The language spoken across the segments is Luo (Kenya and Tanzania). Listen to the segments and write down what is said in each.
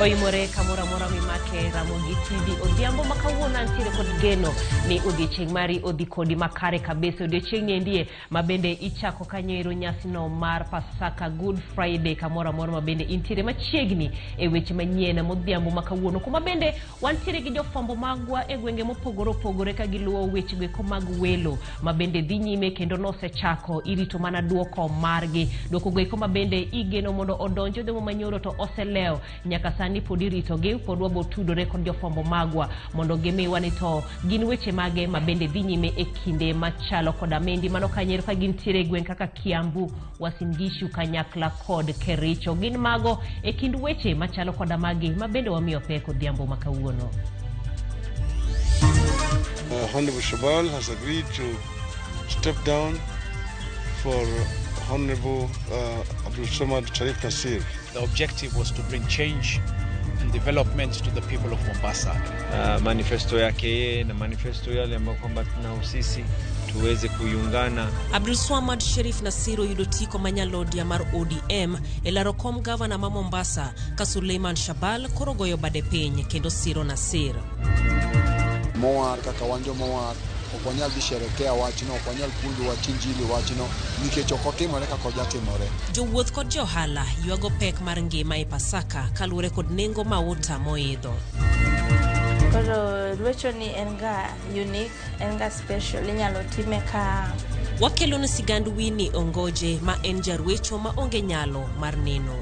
Oimore kamoro amora mimake Ramogi TV. Odhiambo ma kawuono antiere kod geno ni odiochieng' mari odhi kodi makare kabisa. Odiochieng' ni endie ma bende ichako kanyo ero nyasino mar Pasaka Good Friday kamoro amora ma bende intiere machiegni e weche manyien modhiambo ma kawuono. Kuma bende wantiere gi jofwambo magwa e gwenge mopogore opogore ka giluwo weche goeko mag welo ma bende dhi nyime kendo nosechako irito mana duoko margi. Duoko goeko ma bende igeno mondo odonj odhiambo manyoro to oselewo nyaka sani pod iritogi pod wabo tudore kod jofwambo magwa mondo gimiwa ni to gin weche mage ma bende dhi nyime e kinde machalo koda mendi mano kanyo ka gintiere e gweng' kaka Kiambu, Uasin Gishu kanyakla kod Kericho. Gin mago e kind weche machalo koda magi ma bende wamiyo pek odhiambo ma kawuono. Honorable Shabal has agreed to step down for Honorable Abdulswamad Sharif Nasir. The objective was to bring change and development to the people of Mombasa. Manifesto yake yeye na manifesto yale ambayo kwamba tunao sisi tuweze kuiungana. Abdulswamad Sharif Nasir oyudo tiko manyalodia mar ODM e laro kom gavana ma Mombasa ka Suleiman Shabal koro goyo bade piny kendo siro Nasir. Mowar kaka wan joma owar ok wanyal dhi sherekea wachno, ok wanyal puonjo wach injili wachno nikech ok otimore kaka ojatimore. Jowuoth kod johala ywago pek mar ngima e Pasaka kaluwore kod nengo mauta moidho. Koro rwecho ni en ga unique, en ga special, inyalo time ka Wakelo ne sigand Winnie Ongoje ma en jarwecho ma onge nyalo mar neno.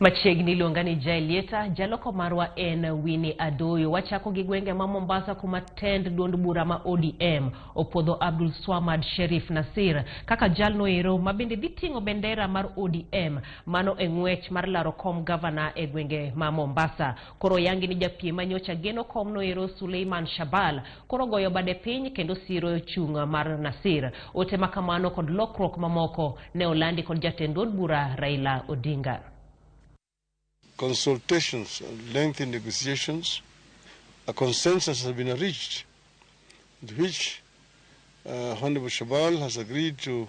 Machiegni iluonga ni Jaelieta, jaloko marwa en Winnie Adoyo. Wachako gi gwenge ma Mombasa kuma tend duond bura ma ODM opuodho Abdul Swamad Sherif Nasir kaka jalno ero ma bende dhi ting'o bendera mar ODM mano e ng'wech mar laro kom gavana e gwenge ma Mombasa. Koro yangi ni japiem manyocha geno komno ero Suleiman Shabal koro goyo bade piny kendo siro chung' mar Nasir. Ote makamano kod lokruok mamoko ne olandi kod jatend duond bura Raila Odinga. Consultations and lengthy negotiations, a consensus has been reached in which Honorable Shabal has agreed to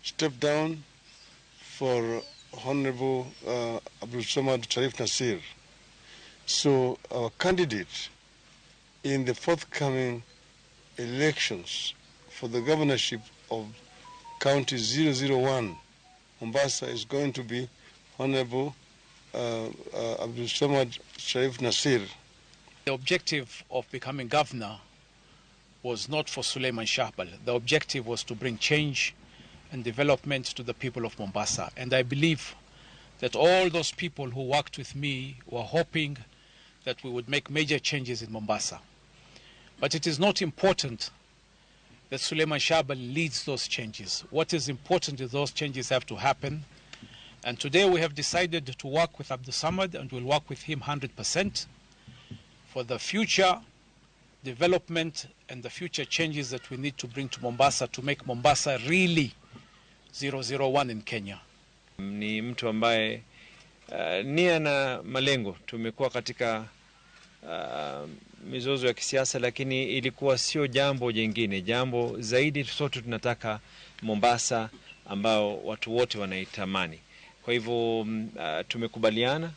step down for Honorable Abdulswamad Sharif Nasir. So our candidate in the forthcoming elections for the governorship of County 001, Mombasa, is going to be Honorable Abdulswamad Sharif Nasir. The objective of becoming governor was not for Suleiman Shahbal. The objective was to bring change and development to the people of Mombasa. And I believe that all those people who worked with me were hoping that we would make major changes in Mombasa. But it is not important that Suleiman Shahbal leads those changes. What is important is those changes have to happen. And today we have decided to work with Abdulswamad, and we'll work with him 100% for the future development and the future changes that we need to bring to Mombasa to make Mombasa really 001 in Kenya. Ni mtu ambaye nia na malengo. Tumekuwa katika mizozo ya kisiasa, lakini ilikuwa sio jambo jingine. Jambo zaidi sote tunataka Mombasa ambao watu wote wanaitamani. Kwa hivyo tumekubaliana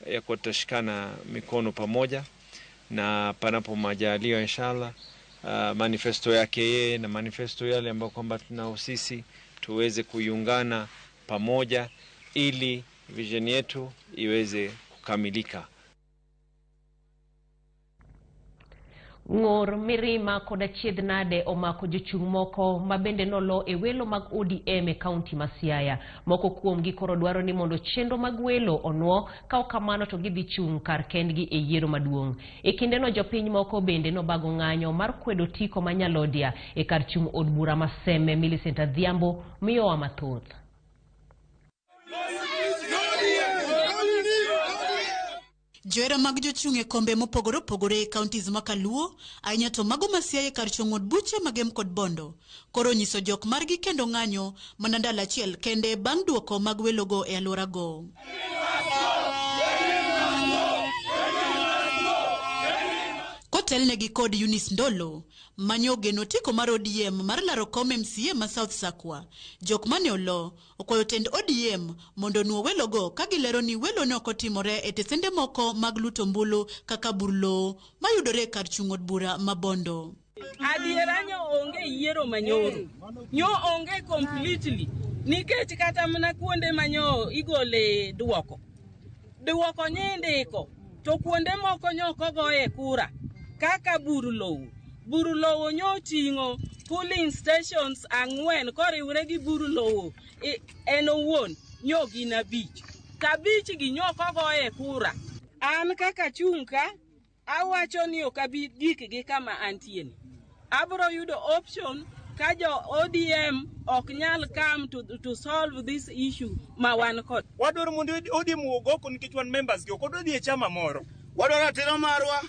ya kuwa tutashikana mikono pamoja, na panapo majaliwa inshallah manifesto yake yeye na manifesto yale ambayo kwamba tunao sisi tuweze kuiungana pamoja ili vision yetu iweze kukamilika. Ng'ur mirima kod achiedh nade omako jochung' moko ma bende nolo e welo mag ODM e kaunti ma Siaya. Moko kuomgi koro dwaro ni mondo chenro mag welo onwo, ka ok kamano to gidhi chung' kar kendgi e yiero maduong'. E kindeno jopiny moko bende nobago ng'anyo mar kwedo tiko ma Nyalodia e kar chung' od bura ma Seme. Millicent Adhiambo miyowa mathoth. Johera mag jochung' e kombe mopogore opogore e counties ma Kaluo, ahinya to mago ma Siaya e kar chung' od buche mag Gem kod Bondo, koro nyiso jok margi kendo ng'anyo mana ndalo achiel kende bang' duoko mag welogo e alworago. Kotelne Kotelnegi kod Eunice Ndolo, manyo ogeno otiko mar ODM mar laro kom MCA ma South Sakwa. Jok mane olo, okwayo tend ODM mondo onuo welogo ka gilero ni welo ne ok otimore e tesende moko mag luto ombulu kaka bur lowo mayudore e kar chung' od bura ma Bondo. Adiera nyo onge yiero manyoro. Nyo onge completely. Nikech kata mana kuonde manyo igole duoko. Duoko nyindiko. To kuonde moko nyo ok ogoye kura. Kaka bur lowo. Bur lowo nyo oting'o polling stations 4 koriwre gi bur lowo en owuon nyo gin 5. To 5 gi nyo ok ogoye kura. An kaka chung' ka, awacho ni ok abi gik gi kama antie ni. Abro yudo option ka jo ODM ok nyal come to solve this issue ma wan kod. Wadwaro mondo ODM owuog oko nikech wan members gi, ok wadwa dhi e chama moro. Wadwaro ratiro marwa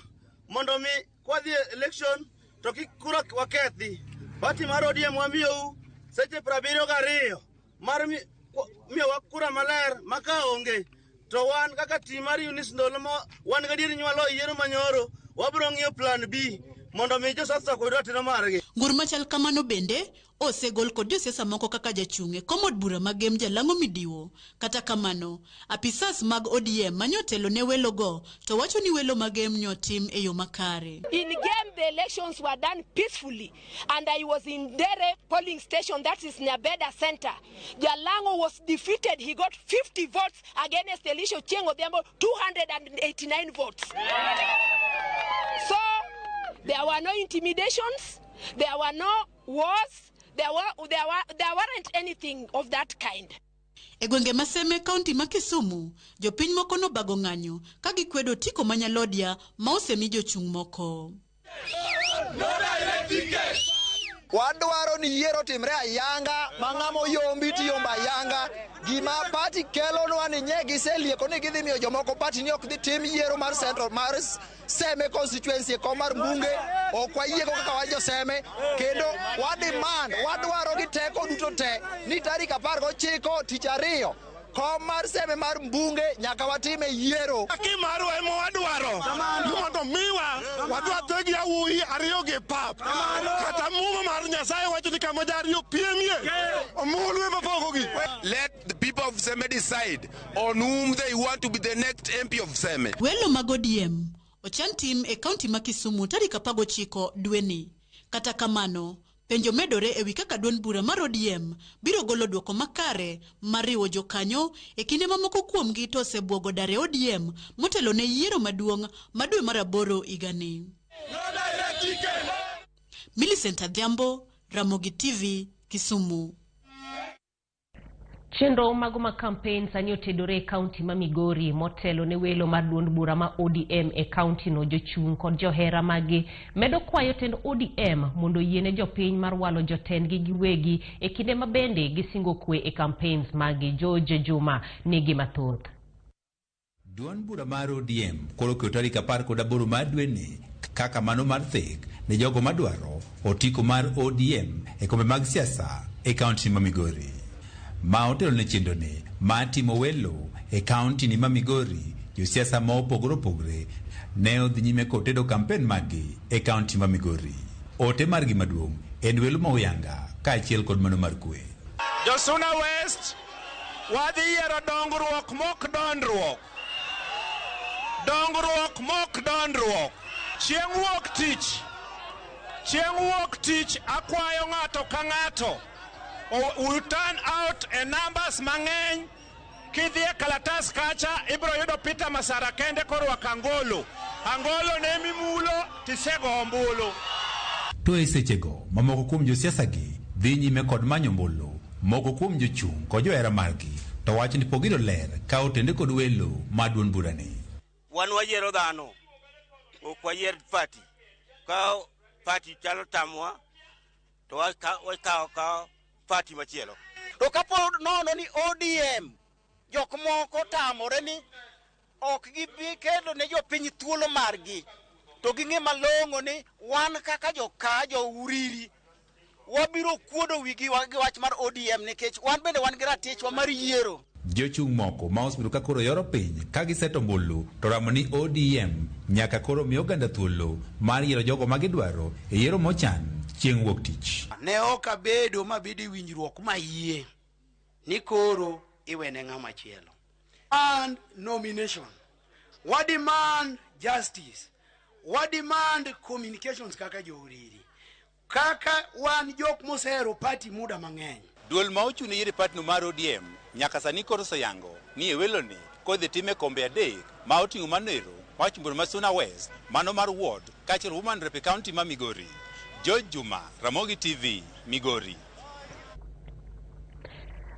mondo mi kwadhi e election to kik kura wakethi. Party mar ODM wamiyou seche 72 mar miyowa kura maler ma ka onge to wan kaka team mar Eunice Ndolo ma wan gadier ni walo yiero manyoro, wabiro ng'iyo plan B mondo mi jo South Sakwa oyud ratiro margi. Ngur machal kamano bende osegol kod josiasa moko kaka jachung' e kom od bura ma Gem Jalang'o Midiwo. Kata kamano, apisas mag ODM mane otelo ne welogo to wacho ni welo mag Gem nyotim e yo makare. In Gem, the elections were done peacefully, and I was in Dere polling station, that is Nyabeda Center. Jalang'o was defeated. He got 50 votes against Elisha Ochieng Odhiambo, 289 votes. So there were no intimidations, there were no wars, there weren't anything of that kind. E gwenge ma Seme, kaunti ma Kisumu, jopiny moko nobago ng'anyo ka gikwedo otiko ma Nyalodia ma osemi jochung' moko. Wadwaro ni yiero timre ayanga, ma ng'ama oyombi tiyombo ayanga. Gima party kelonwa ni nye giselieko ni gidhi miyo jomoko party ni ok dhi tim yiero mar Central mar Seme constituency e kom mar mbunge. Ok wayiego kaka wan jo Seme, kendo wa demand, wadwaro gi teko duto te ni tarik 19 tich ariyo kom mar Seme mar mbunge nyaka watime yiero. Haki marwa ema wadwaro mondo miwa wadwa thegi awuoyi ariyo gi pap. Kata muma mar Nyasaye wacho ni kama jariyo piemie omulu ema pogogi. Let the people of Seme decide on whom they want to be the next MP of Seme. Welo mag ODM ochan tim e kaunti ma Kisumu tarik 19 dweni. Kata kamano, penjo medore ewi kaka duond bura mar ODM biro golo duoko makare mar riwo jokanyo e kinde ma moko kuomgi to osebuogo dar e ODM motelo ne yiero maduong' ma dwe mar 8 higani. Millicent Adhiambo, Ramogi TV, Kisumu. Chenro mago mag campaign sani otedore e kaunti ma Migori motelo ne welo mar duond bura ma ODM e kaunti no. Jochung' kod johera maggi medo kwayo tend ODM mondo oyiene jopiny mar walo jotendgi giwegi e kinde ma bende gisingo kwe e campaigns maggi. George Juma nigi mathoth. Duond bura mar ODM koro oketo tarik 18 mar dweni kaka mano mar thek ne jogo madwaro otiko mar ODM e kombe mag siasa e kaunti ma Migori. Ma otelo ne chenro ni mar timo welo e kaunti ni ma Migori, josiasa ma opogore opogore ne odhi nyime kod tedo kampen maggi e kaunti ma Migori. Ote margi maduong' en welo ma oyanga kaachiel kod mano mar kwe. Josuna West wadhi yiero dongruok mok dondruok. Dongruok mok dondruok. Chieng' wuok tich. Chieng' wuok tich akwayo ng'ato ka ng'ato. We turn out e numbers mang'eny. Kidhi e kalatas kacha ibiro yudo Peter Masara kende korwako angolo. Angolo ne mimulo tisego ombulu. To e sechego mamoko kuom josiasa gi dhi nyime kod manyo ombulu, moko kuom jochung' kod johera margi to wacho ni pok giyudo ler ka otende kod welo mar duond burani. Wan wayiero dhano, ok wayier party. Ka party chalo tamwa, to wakawo party machielo. To kapo nono ni ODM jok moko tamore ni ok gibi kelo ne jopiny thuolo margi, to ging'e malong'o ni wan kaka joka jo Uriri wabiro kuodo wigi gi wach mar ODM nikech wan bende wan gi ratichwa mar yiero. Jochung' moko ma osebedo ka koro yoro piny ka giseto ombulu to ramo ni ODM nyaka koro mi oganda thuolo mar yiero jogo ma gidwaro e yiero mochan chieng' wuok tich. Ne ok abedo mabedo e winjruok mayie ni koro iwene ng'ama chielo. And nomination. Wa demand justice. Wa demand communications kaka jouriri. Kaka wan jok mosehero party muda mang'eny. Duol ma ochung' ne yiero e party no mar ODM nyaka sani koro oseyango ni e weloni kodhi time kombe adek ma oting'o manoero ma ochung'o ma Suna West, mano mar Ward kaachiel Woman Rep e kaunti ma Migori. George Juma, Ramogi TV, Migori.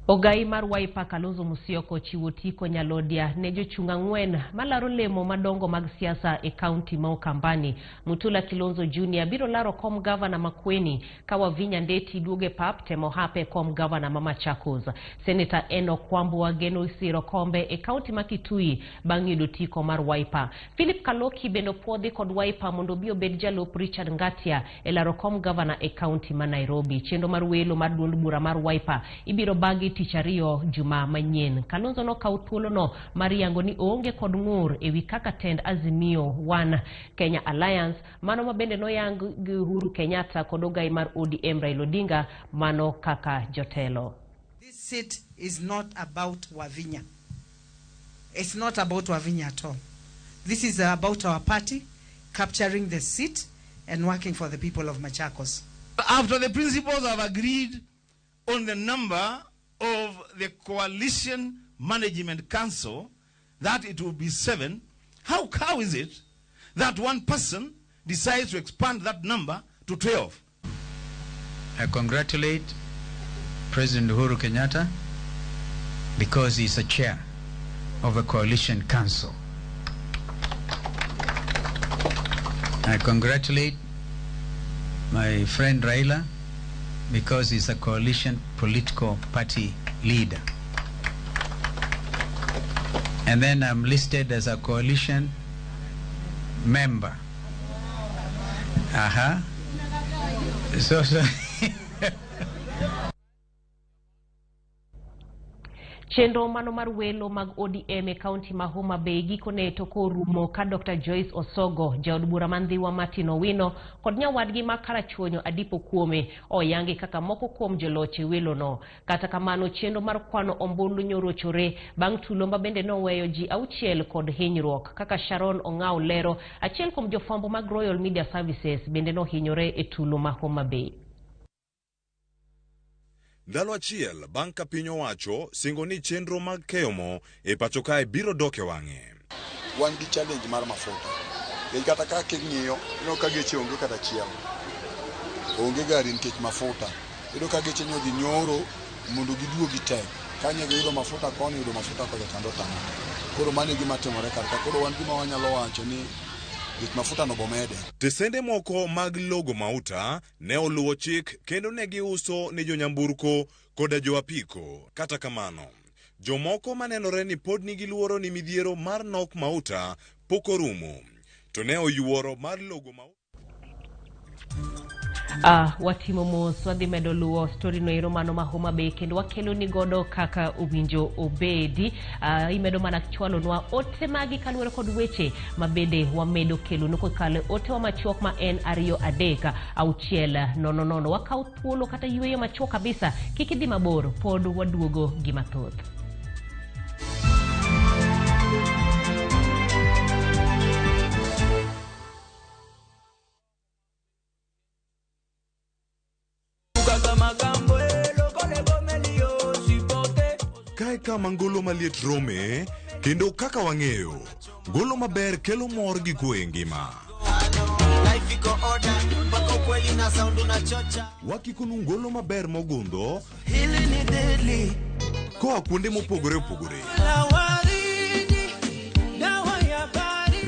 Ogai mar Wiper Kalonzo Musyoka ochiwo otiko nyalodia ne jochung' ang'wen malaro lemo madongo mag siasa e kaunti ma Ukambani. Mutula Kilonzo Jr biro laro kom gavana Makueni ka Wavinya Ndeti duogo e pap temo hape kom gavana ma Machakos. Seneta Enoch Wambua geno siro kombe e kaunti ma Kitui bang' yudo otiko mar Wiper. Philip Kaloki bende opuodhi kod Wiper mondo obi obed jalup Richard Ngatia e laro kom gavana e kaunti ma Nairobi. Chenro mar welo mar duond bura mar Wiper ibiro bagi tich ariyo juma manyien. Kalonzo nokawo thuolono mar yango ni oonge kod ng'ur ewi kaka tend Azimio One Kenya Alliance mano ma bende noyang gi Uhuru Kenyatta kod ogai mar ODM Raila Odinga mano kaka jotelo. This seat is not about Wavinya. It's not about Wavinya at all. This is about our party capturing the seat and working for the people of Machakos. After the principals have agreed on the number of the Coalition Management Council, that it will be 7, how is it that one person decides to expand that number to 12? I congratulate President Uhuru Kenyatta because he's a chair of a coalition council. I congratulate my friend Raila because he's a coalition political party leader. And then I'm listed as a coalition member. Uh-huh. So Chenro mano mar welo mag ODM e kaunti ma Homa Bay gikone to korumo ka Dr. Joyce Osogo, jaod bura ma Ndhiwa Martin Owino kod nyawadgi ma Karachuonyo Adipo Kuome oyangi kaka moko kuom joloch e welono. Kata kamano chenro mar kwano ombulu nyorochore bang' tulo ma bende noweyo ji 6 kod hinyruok. Kaka Sharon Ong'aw lero, achiel kuom jofwambo mag Royal Media Services bende nohinyore e tulo ma Homa Bay. Ndalo achiel bang' ka piny owacho singo ni chenro mag keyo mo e pacho kae biro dok e wang'e. Wan gi challenge mar mafuta. Nikech kata ka king'iyo, ineno ka geche onge kata achiel. Onge gari nikech mafuta. Iyudo ka geche ni odhi nyoro mondo giduogi tek. Kanyo giyudo mafuta koni, yudo mafuta kocha kando tamo. Koro mano e gima timore kar ka. Koro wan gima wanyalo wacho ni gik mafuta no bomede. Tesende moko mag logo mauta ne oluwo chik kendo ne giuso ne jonyamburko koda jo apiko. Kata kamano, jomoko manenore ni pod nigi luoro ni midhiero mar nok mauta pok orumo, to ne oyuoro mar logo mauta. Watimo mos, wadhi medo luwo story no ero mano ma Homa Bay kendo wakelo ni godo kaka owinjo obedi. Imedo mana chwalonwa ote magi kaluwore kod weche ma bende wamedo kelonu kokalo otewa machuok ma en 2 3 6 0 0. Wakaw thuolo kata yueyo machuok kabisa, kik idhi mabor, pod waduogo gi mathoth. Kae kama ngolo maliet rome, kendo kaka wang'eyo, ngolo maber kelo mor gi kwe e ngima. Wakikonu ngolo maber mogundho koa kuonde mopogore opogore.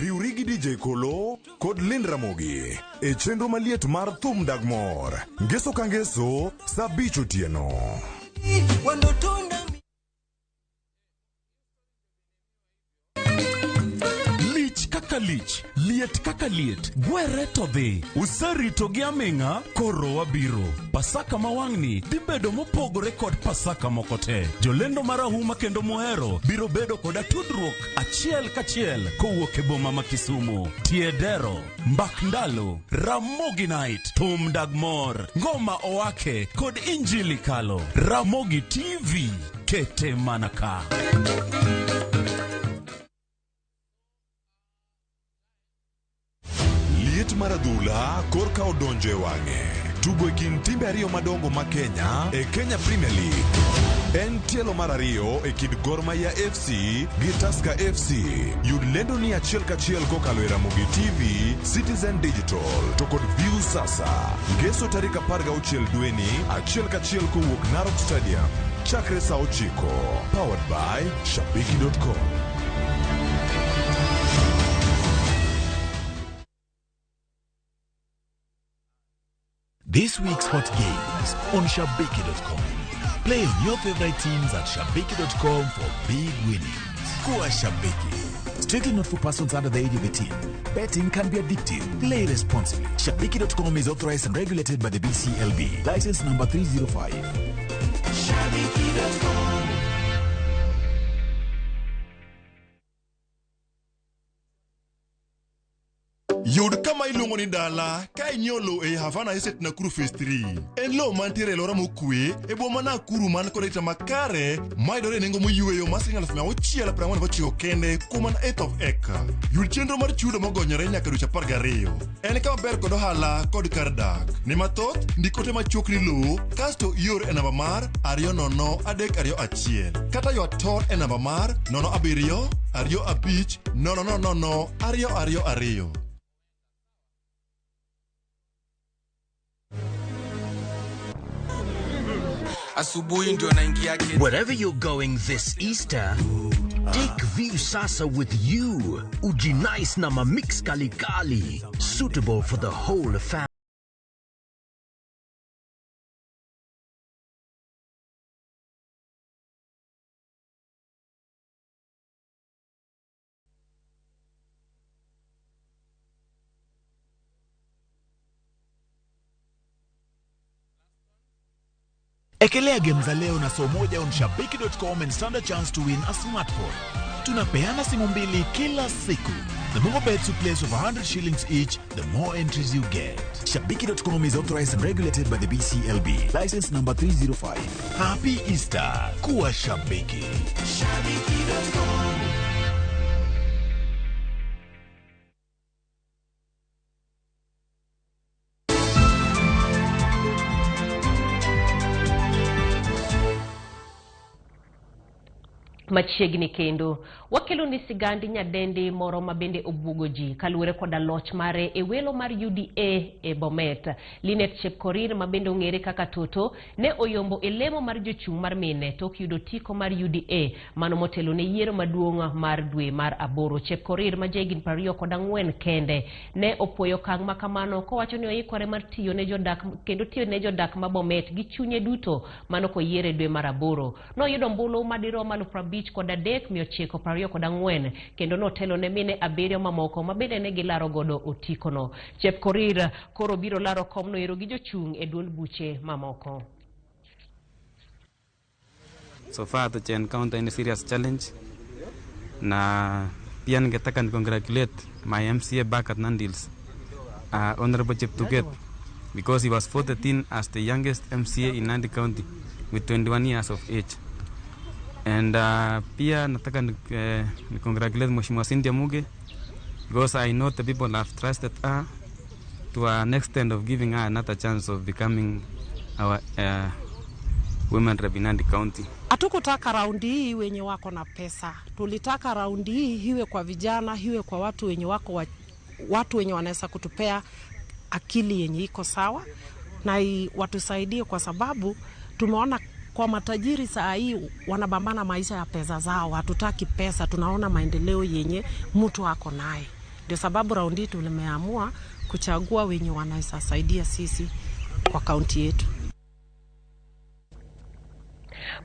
Riwri gi DJ Kolo kod Lind Ramogi e chenro maliet mar Thum Dag Mor, ngeso ka ngeso saa 5 otieno. Lich kaka kaka lich, liet kaka liet, gwere to dhi. Userito gi aming'a, koro wabiro. Pasaka ma wang'ni dhi bedo mopogore kod Pasaka moko te. Jolendo marahuma kendo mohero biro bedo koda tudruok achiel kachiel kowuok e boma ma Kisumu. Tie dero, mbak ndalo, Ramogi Night, thum dag mor, ngoma owake kod injili kalo. Ramogi TV, kete mana ka. Liet mar adhula korka odonjo e wang'e. Tugo e kind timbe ariyo madongo ma Kenya e Kenya Premier League. En tielo mar ariyo e kind Gor Mahia FC gi Tusker FC. Yud lendo ni achiel kachiel kokalo e Ramogi TV, Citizen Digital to kod View Sasa. Ngeso tarik 16 dweni achiel kachiel kowuok Narok Stadium. Chakre saa 9. Powered by Shabiki.com. This week's hot games on Shabiki.com. Play on your favorite teams at Shabiki.com for big winnings. Kuwa Shabiki. Strictly not for persons under the age of 18. Betting can be addictive. Play responsibly. Shabiki.com is authorized and regulated by the BCLB. License number 305. Shabiki.com. Yud kama iluongo ni dala ka inyiewo lowo ei Havana Estate Nakuru Phase 3. En lowo mantiere e alwora mokwe e boma Nakuru man kod arita makare mayudore e nengo moyweyo mar siling 649 kende kuom an eighth of acre. Yud chenro mar chudo mogonyore nyaka dweche 12. En kama ber kod ohala kod kar dak. Ni mathoth, ndik ote machuok ni lowo kasto ior e namba mar 20321 kata ywa tol e namba mar 07 25 000 222. Asubuhi ndio naingia. Wherever you're going this Easter, take View Sasa with you. Ujinice na mamix kalikali, suitable for the whole family. Ekelea game za leo na soo moja on Shabiki.com and stand a chance to win a smartphone. Tunapeana simu mbili kila siku. The more bets you place of 100 shillings each, the more entries you get. Shabiki.com is authorized and regulated by the BCLB. License number 305. Happy Easter. Kuwa Shabiki. Shabiki.com. Machiegni kendo wakelo ni sigandi nyadendi moro ma bende obwogo ji kaluwore koda loch mare e welo mar UDA e Bomet. Linet Chepkorir ma bende ong'ere kaka Toto ne oyombo e lemo mar jochung' mar mine tok yudo tiko mar UDA mano motelo ne yiero maduong' mar dwe mar 8. Chepkorir ma jahigni 24 kende ne opuoyo okang' ma kamano kowacho ni oikore mar tiyo ne jodak kendo tiyo ne jodak ma Bomet gi chunye duto mano koyiere dwe mar 8. Noyudo ombulu madirom 53,924 kendo notelo ne mine 7 mamoko ma bende ne gilaro godo otikono. Chepkorir koro biro laro komno ero gi jochung' e duond buche mamoko. So far to encounter any serious challenge, na pia ningetaka ni congratulate my MCA back at Nandils, Honorable Cheptuget, because he was voted in as the youngest MCA in Nandi County with 21 years of age. And pia nataka ni congratulate Mheshimiwa Cynthia Muge, because I know the people have trusted her to an extent of giving her another chance of becoming our women rep in Nandi County. Hatukutaka raundi hii wenye wako na pesa. Tulitaka raundi hii iwe kwa vijana, iwe kwa watu wenye wako watu wenye wanaweza kutupea akili yenye iko sawa na watusaidie, kwa sababu tumeona kwa matajiri saa hii wanabambana maisha ya pesa zao. Hatutaki pesa, tunaona maendeleo yenye mtu ako naye. Ndio sababu raundi tulimeamua kuchagua wenye wanaweza saidia sisi kwa kaunti yetu.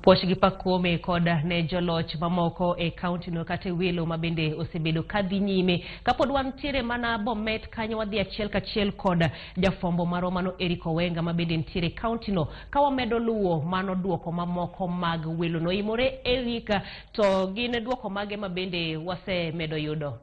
Puoch gi pak kuome kod ne joloch mamoko e kaunti no kata e welo ma bende osebedo kadhi nyime. Kapod wantiere mana Bomet kanyo, wadhi achiel kachiel kod jafwambo marwa mano Eric Owenga ma bende nitiere e kaunti no, ka wamedo luwo mano duoko mamoko mag welo no. Imore Eric, to gin duoko mage ma bende wasemedo yudo?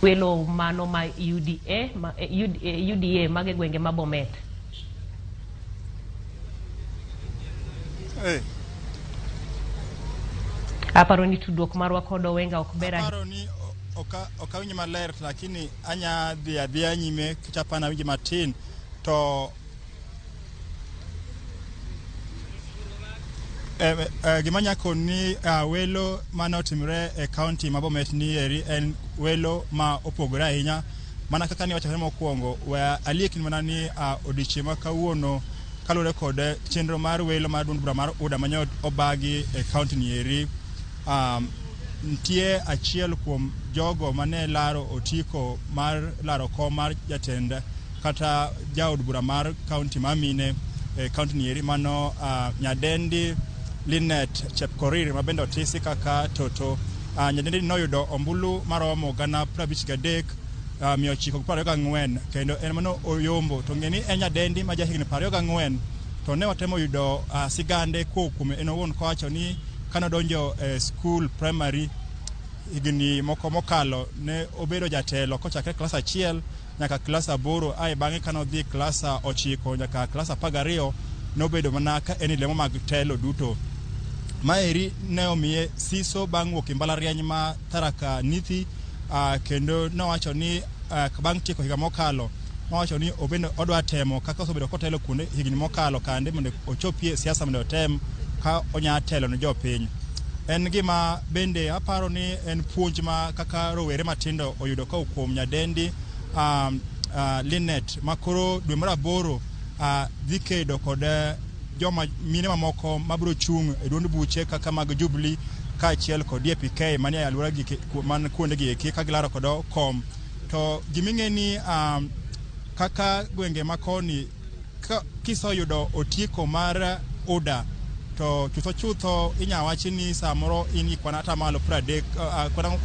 Welo mano ma UDA, ma, UDA mage gwenge ma Bomet. Hey. Aparo ni tudruok marwa kod Owenga ok ber ahinya. Aparo ni ok awinj maler, lakini anya dhi adhiya nyime kichapana awinj matin to gima nya koni welo mane otimore e kaunti ma Bomet ni eri en welo ma opogore ahinya. Mana kaka ni wachore mokwongo, we aliekni mana ni odiochieng' ma kawuono kaluwore kod chenro mar welo mar duond bura mar UDA mane obagi e kaunti ni eri, nitie achiel kuom jogo mane laro otiko mar laro kom mar jatend kata jaod bura mar kaunti ma mine e kaunti ni eri, mano nyadendi Linet Chepkorir ma bende otisi kaka Toto. Nyadendi noyudo ombulu maromo 53,924, kendo en mano oyombo. To ng'e ni en nyadendi ma jahigni 24, to ne watemo yudo sigande kowuok kuome en owuon, kowacho ni kanodonjo e school primary higni moko mokalo, ne obedo jatelo kochakre klas 1 nyaka klas 8. Ae bang'e kanodhi klas 9 nyaka klas 12, nobedo mana ka en e lemo mag telo duto. Maeri ne omiye siso bang' wuok e mbalariany ma Tharaka Nithi, kendo nowacho ni bang' tieko higa mokalo, nowacho ni obende odwa temo kaka osebedo kotelo kuonde higni mokalo kande mondo ochopie siasa, mondo otem ka onya telo ne jopiny. En gima bende aparo ni en puonj ma kaka rowere matindo oyudo kowuok kuom nyadendi Linet, ma koro dwe mar aboro dhi kedo kod joma mine mamoko mabiro chung' e duond buche kaka mag Jubilee kaachiel kod DAP-K manie alwora gi man kuonde gi eki ka gilaro kod kom. To giming'e ni kaka gwenge makoni kiseyudo otiko mar UDA to chutho chutho inya wachi ni samoro in gi kwan atamalo 30,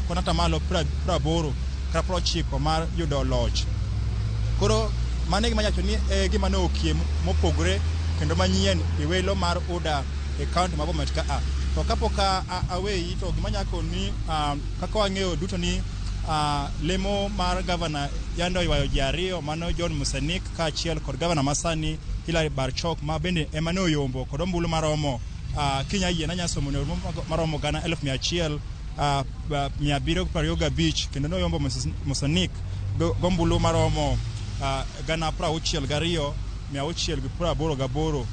kwan atamalo 80 kata 90 mar yudo loch. Koro mano e gima anyawacho ni e gima ne okiem mopogore kendo manyien e welo mar UDA e kaunti ma Bomet ka a. To kapok aweyi, to gima anya koni, kaka wang'eyo duto ni lemo mar gavana yande oywayo ji ariyo, mano John Musenik kaachiel kod gavana masani Hilary Barchok, ma bende ema ne oyombo kod ombulu maromo, kinya yie nanya somo ne maromo 100,725, kendo noyombo Musenik gombulu maromo 62,688.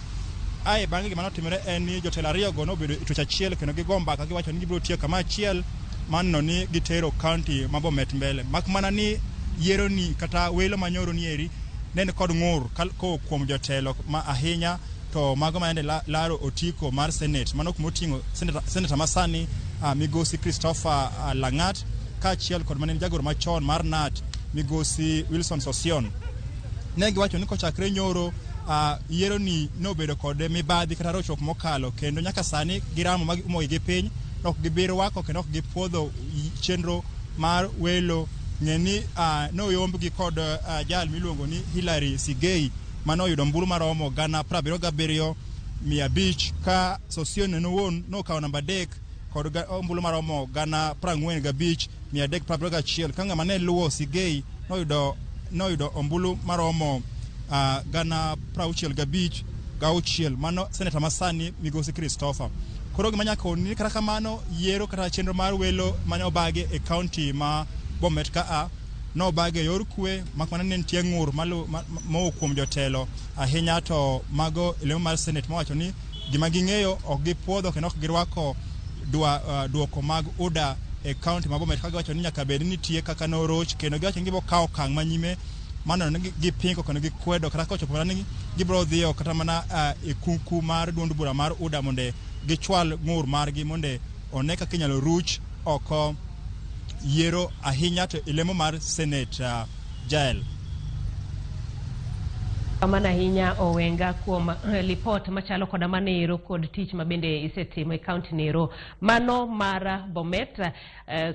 Ae bang'e gima notimore en ni jotelo ariyogo nobedo e tuech achiel kendo gigo mbaka giwacho ni gibiro tiyo kama achiel manno ni gitero kaunti ma Bomet mbele. Mak mana ni yiero ni kata welo manyoro ni eri ne ni kod ng'ur kowuok kuom jotelo ma ahinya to mago ma yande laro otiko mar Senate, mano kuma oting'o seneta masani migosi Christopher Lang'at kaachiel kod mane en jagoro machon mar NAT migosi Wilson Sosion. Ne giwacho ni kochakre nyoro, yiero ni nobedo kod mibadhi kata rochruok mokalo, kendo nyaka sani giramo ma giumo wigi piny, ok gibi rwako kendo ok gipuodho chenro mar welo. Ng'e ni noyombgi kod jal miluongo ni Hilary Sigei mane oyudo ombulu maromo 77,500, ka Sosion en owuon nokawo namba 3 kod ombulu maromo 45,371, ka ng'ama ne luwo Sigei noyudo ombulu maromo 65,600, mano seneta masani migosi Christopher. Koro gima nyaka ni kata kamano, yiero kata chenro mar welo mane obagi e kaunti ma Bomet ka a nobagi e yor kwe, mak mana ni nitie ng'ur mowuok kuom jotelo ahinya to mago e lemo mar Senate mowacho ni gima ging'eyo ok gipuodho kendo ok girwako duoko mag UDA e kaunti ma Bomet, ka giwacho ni nyaka bed ni nitie kaka noroch, kendo giwacho ni gibiro kawo okang' manyime mano ni gipingo kendo gikwedo, kata kochopo mana ni gibiro dhiyo kata mana e kuku mar duond bura mar UDA mondo gichwal ng'ur margi mondo one kaka inyalo ruch oko. yiero ahinya to e lemo mar Senate. Jael. Kamano ahinya Owenga kuom lipot machalo koda manero kod tich mabende isetimo e kaunti nero mano mar Bomet,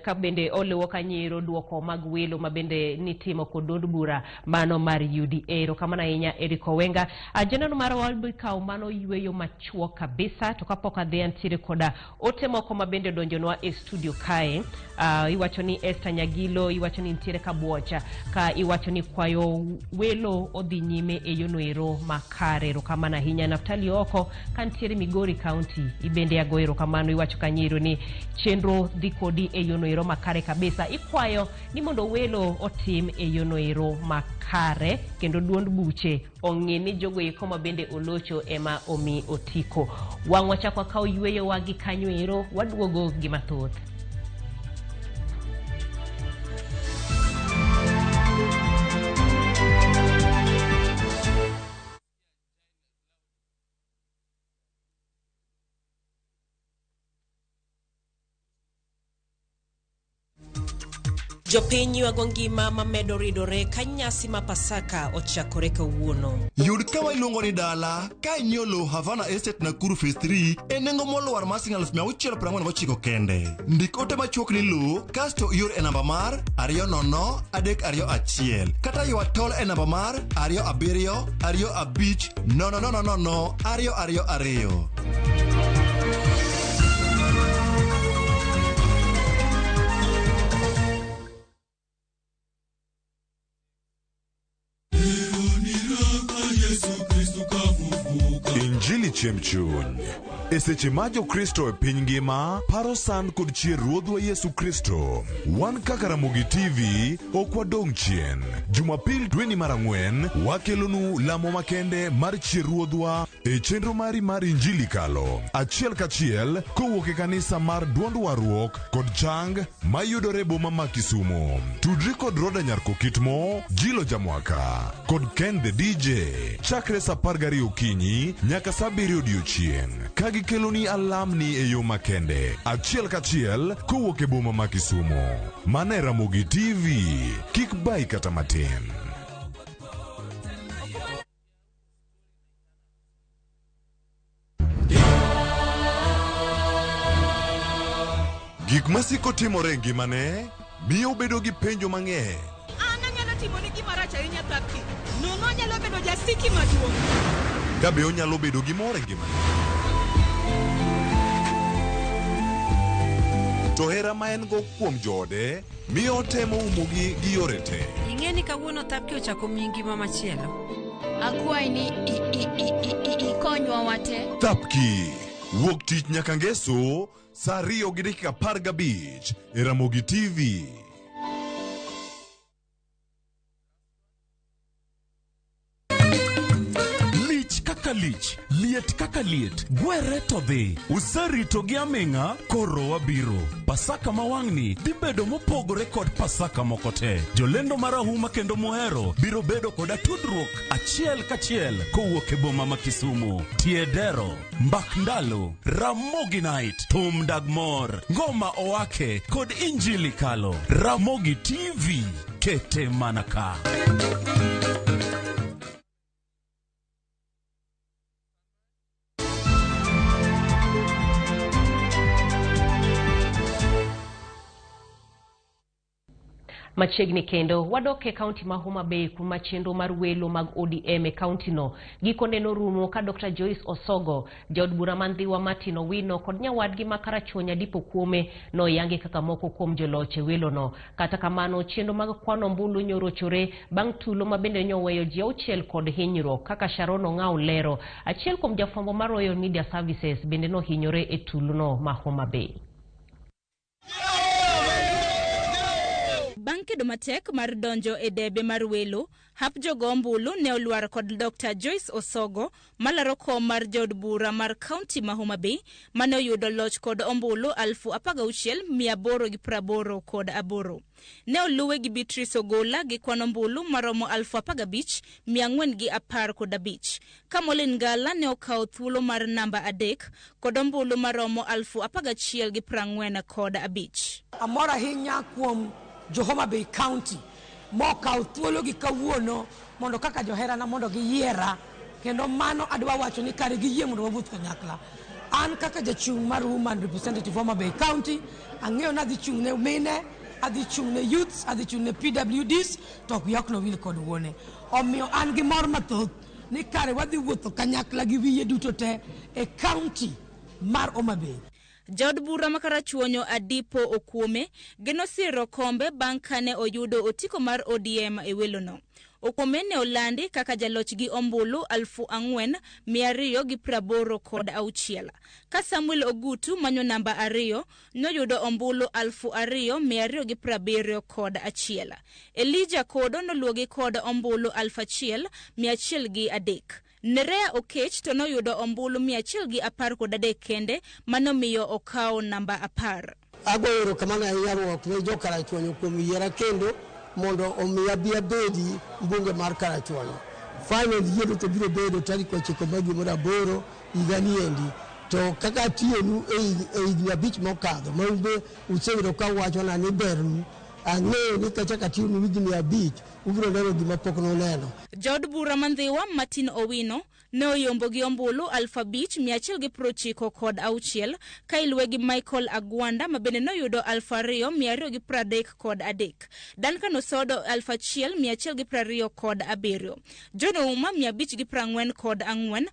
ka bende oluwo kanyiero duoko mag welo mabende nitimo kod duond bura mano mar UDA. Erokamano ahinya Eric Owenga. Janeno marwa wadhi kawo mano yweyo machuok kabisa, to kapok adhi antiere koda ote moko mabende odonjonwa e studio kae. Iwacho ni Esther Nyagilo, iwacho ni nitiere Kabuocha ka iwacho ni kwayo welo odhi nyime e yono ero makare. Erokamano ahinya Naftali Oko ka nitiere Migori County, ibende ago erokamano. Iwacho kanyiero ni chenro dhi kodi e yono ero makare kabisa. Ikwayo ni mondo welo otim e yono ero makare kendo duond buche ong'e ni jogo eko mabende olocho ema omi otiko. Wang' wachako wakawo yweyowa gi kanyo ero, waduogo gi mathoth. Jopiny ywago ngima mamedo ridore ka nyasi ma Pasaka ochakore kawuono. Yud kama iluongo ni dala ka inyiewo lowo Havana Estate Nakuru Phase 3 e nengo molwar mar siling 649 kende. Ndik ote machuok ni lowo kasto ior e namba mar 20321 kata ywa tol e namba mar 27 25 0 0 0 2 2 2. Injili chiemb chuny. E seche ma Jokristo e piny ngima paro sand kod chier Ruodhwa Yesu Kristo, wan kaka Ramogi TV ok wadong' chien. Jumapil dweni mar ang'wen wakelonu lamo makende mar chier Ruodhwa e chenro mari mar Injili kalo achiel kachiel kowuok e kanisa mar Duond Warruok kod Chang mayudore e boma ma Kisumu. Tudri kod Roda Nyarkokitmo, Jilo Jamwaka kod Ken the DJ chakre saa 12 okinyi nyaka saa 7 odiochieng' ka gikeloni alamni e yo makende achiel kachiel kowuok e boma ma Kisumu. Mana e Ramogi TV, kik bai kata matin. Gik masiko timore e ngimane miyo obedo gi penjo mang'eny. An anyalo timoni gima rach ahinya Thapki. Nono anyalo bedo jasiki maduong'. Ka be onyalo bedo gi mor e ngimane. To hera ma en go kuom joode miyo otemo umogi gi yore te. Ing'e ni kawuono Thapki ochako miyi ngima machielo. Akwayi ni ikonywa wate. Thapki wuok tich nyaka ngeso saa 2:15 e Ramogi TV. Lich kaka lich, liet kaka liet, gwere to dhi. Userito gi aming'a, koro wabiro. Pasaka ma wang'ni dhi bedo mopogore kod Pasaka moko te. Jolendo marahuma kendo mohero biro bedo koda tudruok achiel kachiel kowuok e boma ma Kisumu. Tiedero, Mbak Ndalo, Ramogi Night, Thum Dag Mor, Ngoma Owake kod Injili Kalo. Ramogi TV, kete mana ka. Machiegni kendo wadok e kaunti ma Homa Bay kuma chenro mar welo mag ODM e kaunti no gikone norumo ka Dr. Joyce Osogo, jaod bura ma Ndhiwa Martin Owino kod nyawadgi ma Karachuonyo Adipo Kuome noyangi kaka moko kuom joloch e welo no. Kata kamano chenro mag kwano ombulu nyorochore bang' tulo ma bende nyoweyo ji auchiel kod hinyruok kaka Sharon Ong'aw lero. Achiel kuom jafwambo mar Royal Media Services bende nohinyore e tulono ma Homa Bay. Bang' kedo matek mar donjo e debe mar welo, Hap jogo ombulu ne olwar kod Dr. Joyce Osogo malaro kom mar jaod bura mar kaunti ma Homa Bay mane oyudo loch kod ombulu 16,888. Ne oluwe gi Beatrice Ogola gi kwan ombulu maromo 15,415. Ka Molin Ngala ne okawo thuolo mar namba 3 kod ombulu maromo 11,045. Amor ahinya kuom jo Homa Bay County mokawo thuolo gi kawuono mondo kaka joherana mondo giyiera, kendo mano adwa wacho ni kare giyie mondo wawuoth kanyakla. An kaka jachung' mar Woman Representative Homa Bay County, ang'eyo ni adhi chung' ne mine, adhi chung' ne youths, adhi chung' ne PWDs, to ok wiya ok nowil kod wuone. Omiyo an gi mor mathoth ni kare wadhi wuotho kanyakla gi wiye duto te e county mar Homa Bay. Jaod bura ma Karachuonyo Adipo Okuome geno siro kombe bang' kane oyudo otiko mar ODM e welono. Okuome ne olandi kaka jaloch gi ombulu 4,286. Ka Samuel Ogutu manyo namba 2 noyudo ombulu 2,271. Elijah Kodo noluogi kod ombulu 1,103. Nerea Okech to noyudo ombulu 113 kende manomiyo okawo namba 10. Agoyo erokamano ahinya ruoth ne jo Karachuonyo kuom yiera kendo mondo omi abi abedi mbunge mar Karachuonyo. Final yiero to biro bedo tarik 9 mar dwe mar 8 higani endi. To kaka atiyonu e higni 5 mokadho ma un be useyudo ka uwachona ni bernu, ang'eyo ni kachako atiyonu higni 5 ubiro neno gima pok nuneno. Jaod bura ma Ndhiwa Martin Owino ne oyombo gi ombulu 5,196 ka iluwe gi Michael Agwanda ma bende noyudo 2,233. Duncan Osodo 1,127. John Ouma 544,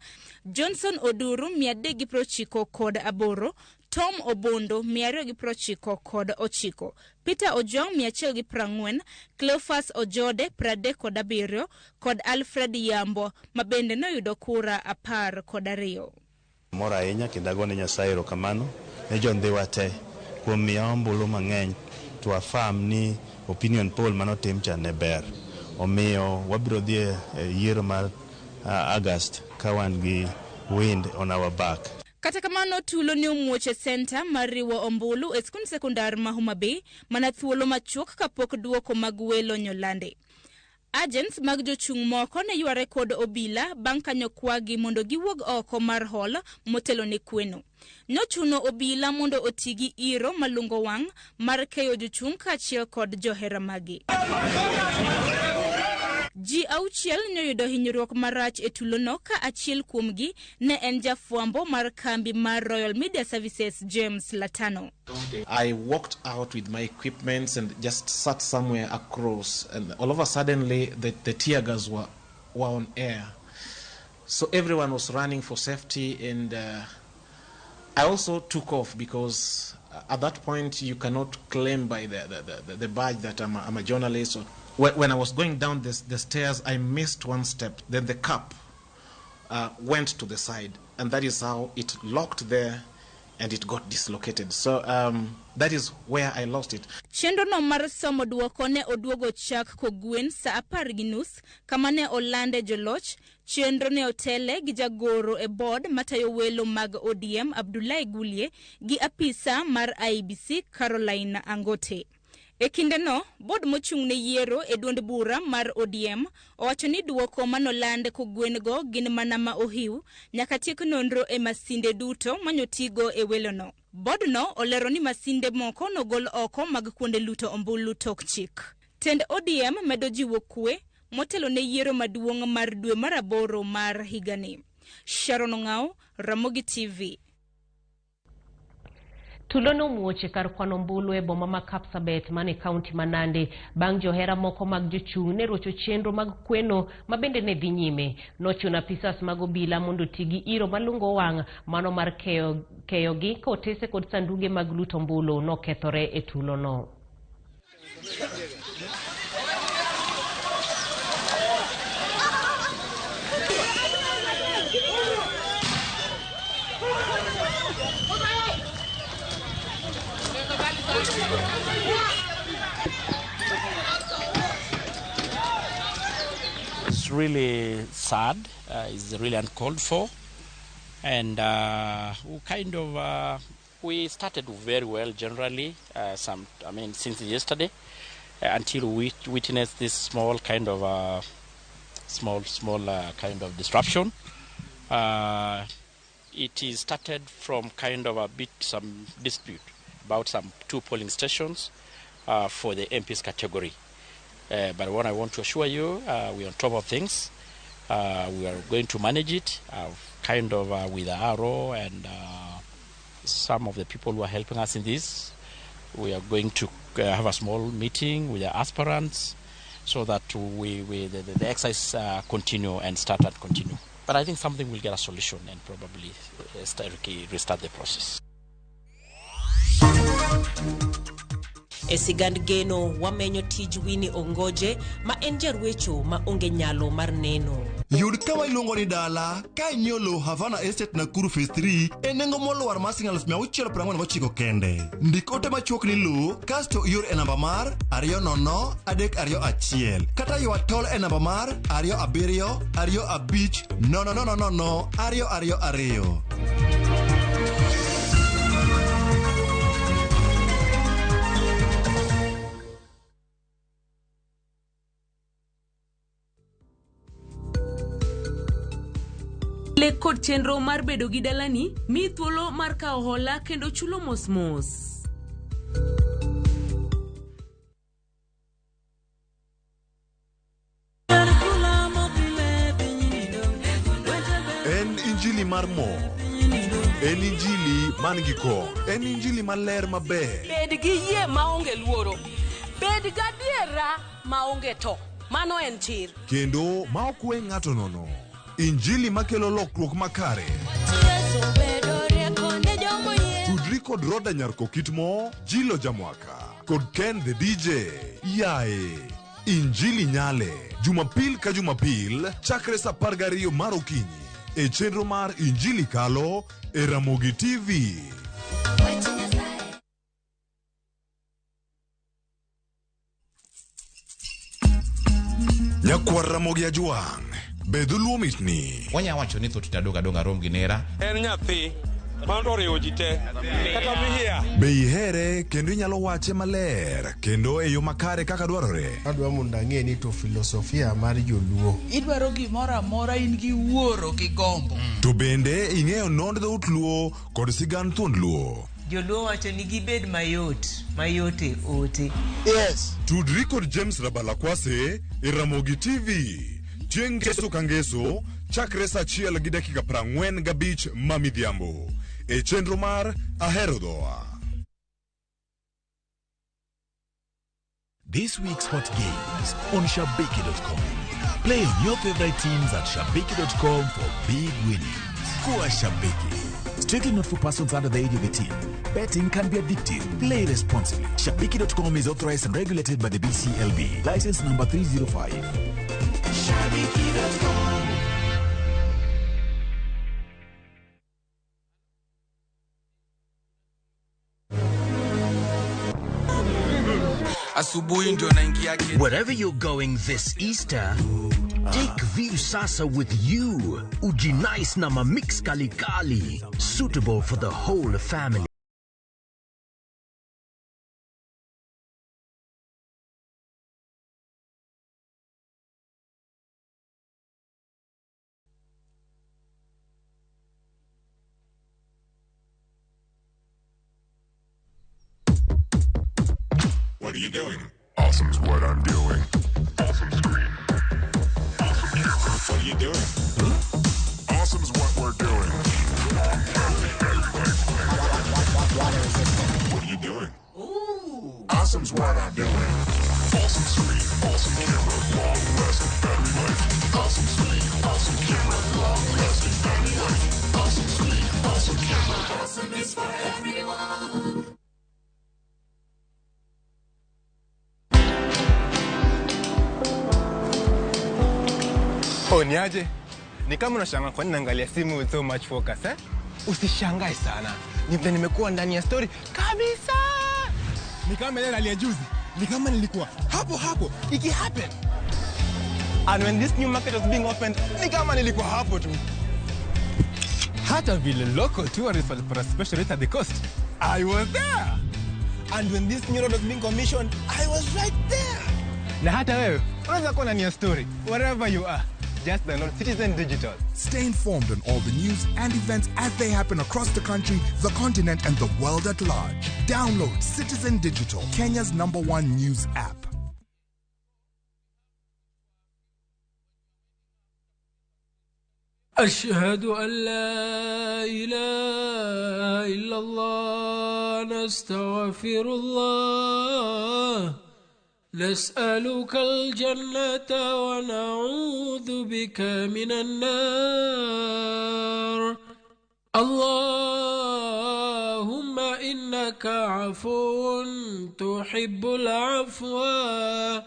Johnson Oduru 398, Tom Obondo 299, Peter Ojwang 140, Cleophas Ojode 37 kod Alfred Yambo ma bende noyudo kura 12. Mor ahinya kendo agone Nyasaye erokamano ne jo Ndhiwa te kuom miya ombulu mang'eny to affirm ni opinion poll manotim cha ne ber. Omiyo wabiro dhi e yiero mar August ka wan gi wind on our back. Kata kamano tulo ne omuoch e senta mar riwo ombulu e skund sekondar ma Homa Bay mana thuolo machuok kapok duoko mag welo nyolande. Agents mag jochung' moko ne yware kod obila bang' kanyo kwagi mondo giwuog oko mar hall motelo ne kweno. Nochuno obila mondo oti gi iro malungo wang' mar keyo jochung' kaachiel kod johera magi. Ji 6 noyudo hinyruok marach e tulono ka achiel kuomgi ne en jafwambo mar kambi mar Royal Media Services James Latano. I walked out with my equipment and just sat somewhere across, and all of a suddenly the tear gas were on air. So everyone was running for safety, and I also took off because at that point you cannot claim by the badge that I'm a journalist. Or when I was going down the stairs, I missed one step. Then the cup went to the side, and that is how it locked there and it got dislocated. So that is where I lost it. Chenro no mar somo duoko ne oduogo chak kogwen saa 10:30 kama ne olande joloch. Chenro ne otele gi jagoro e board matayo welo mag ODM Abdullahi Gulie gi apisa mar IEBC Caroline Angote. E kindeno, board mochung' ne yiero e duond bura mar ODM owacho ni duoko manoland kogwen go gin mana ma ohiw nyaka tiek nonro e masinde duto manyotigo e welono. Board no olero ni masinde moko nogol oko mag kuonde luto ombulu tok chik. Tend ODM medo jiwo kwe motelo ne yiero maduong' mar dwe mar 8 mar higani. Sharon Ong'ao, Ramogi TV. Tulo nomuoch e kar kwano ombulu e boma ma Kapsabet mane kaunti ma Nandi bang' johera moko mag jochung' ne rocho chenro mag kweno ma bende ne dhi nyime. Nochuno apisas mag obila mondo oti gi iro malungo wang' mano mar keyogi ka otese kod sanduge mag luto ombulu nokethore e tulono. It's really sad. It's really uncalled for. And we kind of we started very well generally. Since yesterday until we witnessed this small kind of small kind of disruption. It is started from kind of a bit some dispute about some 2 polling stations for the MPs category. But what I want to assure you, we are on top of things. We are going to manage it, kind of with the RO and some of the people who are helping us in this. We are going to have a small meeting with the aspirants so that the exercise continue and start and continue. But I think something will get a solution and probably restart the process. E sigand geno wamenyo tij Winnie Ongoje ma en jarwecho ma onge nyalo mar neno. Yud kama iluongo ni dala ka inyiewo lowo Havana Estate Nakuru Phase 3 e nengo molwar mar siling 649 kende. Ndik ote machuok ni lowo kasto ior e namba mar 20321 kata ywa tol e namba mar 27 25 0 0 0 2 2 2. Lek kod chenro mar bedo gi dalani mi thuolo mar kawo hola kendo chulo mos mos. En injili mar mor, en injili man gi kor, en injili maler maber. Bed gi yie maonge luoro, bed gadiera maonge to, mano en chir. Kendo ma ok we ng'ato nono. Injili makelo lokruok makare. Tudri kod Roda Nyarko Kitmo, Jilo Jamwaka kod Ken the DJ. Yae Injili Nyale, Jumapil ka Jumapil chakre saa 12 mar okinyi e chenro mar Injili Kalo e Ramogi TV. Nyakwar Ramogi Ajwang', be dholuo mitni. Wanya wacho ni thoth tadonga donga rom gi nera. En nyathi mano oriwo ji te kata mihia. Be ihere kendo inyalo wache maler kendo e yo makare kaka dwarore. Adwa mondo ang'e ni to filosofia mar joluo. Idwaro gimoro amora in gi wuoro gi gombo. To bende ing'eyo nond dhout luo kod sigand thuond luo. Joluo wacho ni gibed mayot, mayot e ote. Yes. Tudri kod James Rabalakwase e Ramogi TV. Chieng' ngeso ka ngeso chakre saa 1:45 ma midhiambo e chenro mar Ahero Dhoa. This week's hot games on Shabiki.com. Play on your favorite teams at Shabiki.com for big winnings. Kuwa Shabiki. Strictly not for persons under the age of 18. Betting can be addictive. Play responsibly. Shabiki.com is authorized and regulated by the BCLB. License number 305. Shabiki.com. Wherever you're going this Easter, take Viusasa with you. Ujinice na mamix kalikali, suitable for the whole family. What are you doing? Awesome's what I'm doing. Awesome screen. Awesome camera. What are you doing? Huh? Awesome's what we're doing. Water resistant. What are you doing? Ooh. Awesome's what I'm doing. Awesome screen. Awesome camera. Long lasting battery life. Awesome screen. Awesome camera. Long lasting battery life. Awesome screen. Awesome camera. Awesome is for everyone. Oh, niaje? Ni kama unashangaa kwa nini naangalia simu with so much focus, eh? Usishangae sana. Ni vile nimekuwa ndani ya story kabisa. Ni kama ile hali ya juzi. Ni kama nilikuwa hapo hapo iki happen. And when this new market was being opened, ni kama nilikuwa hapo tu. Hata vile local tourists walipata special rate at the coast, I was there. And when this new road was being commissioned, I was right there. Na hata wewe unaweza kuwa ndani ya story wherever you are. Just download Citizen Digital. Stay informed on all the news and events as they happen across the country, the continent, and the world at large. Download Citizen Digital, Kenya's number one news app. أشهد أن لا إله إلا الله نستغفر الله نسألك الجنة ونعوذ بك من النار اللهم إنك عفو تحب العفو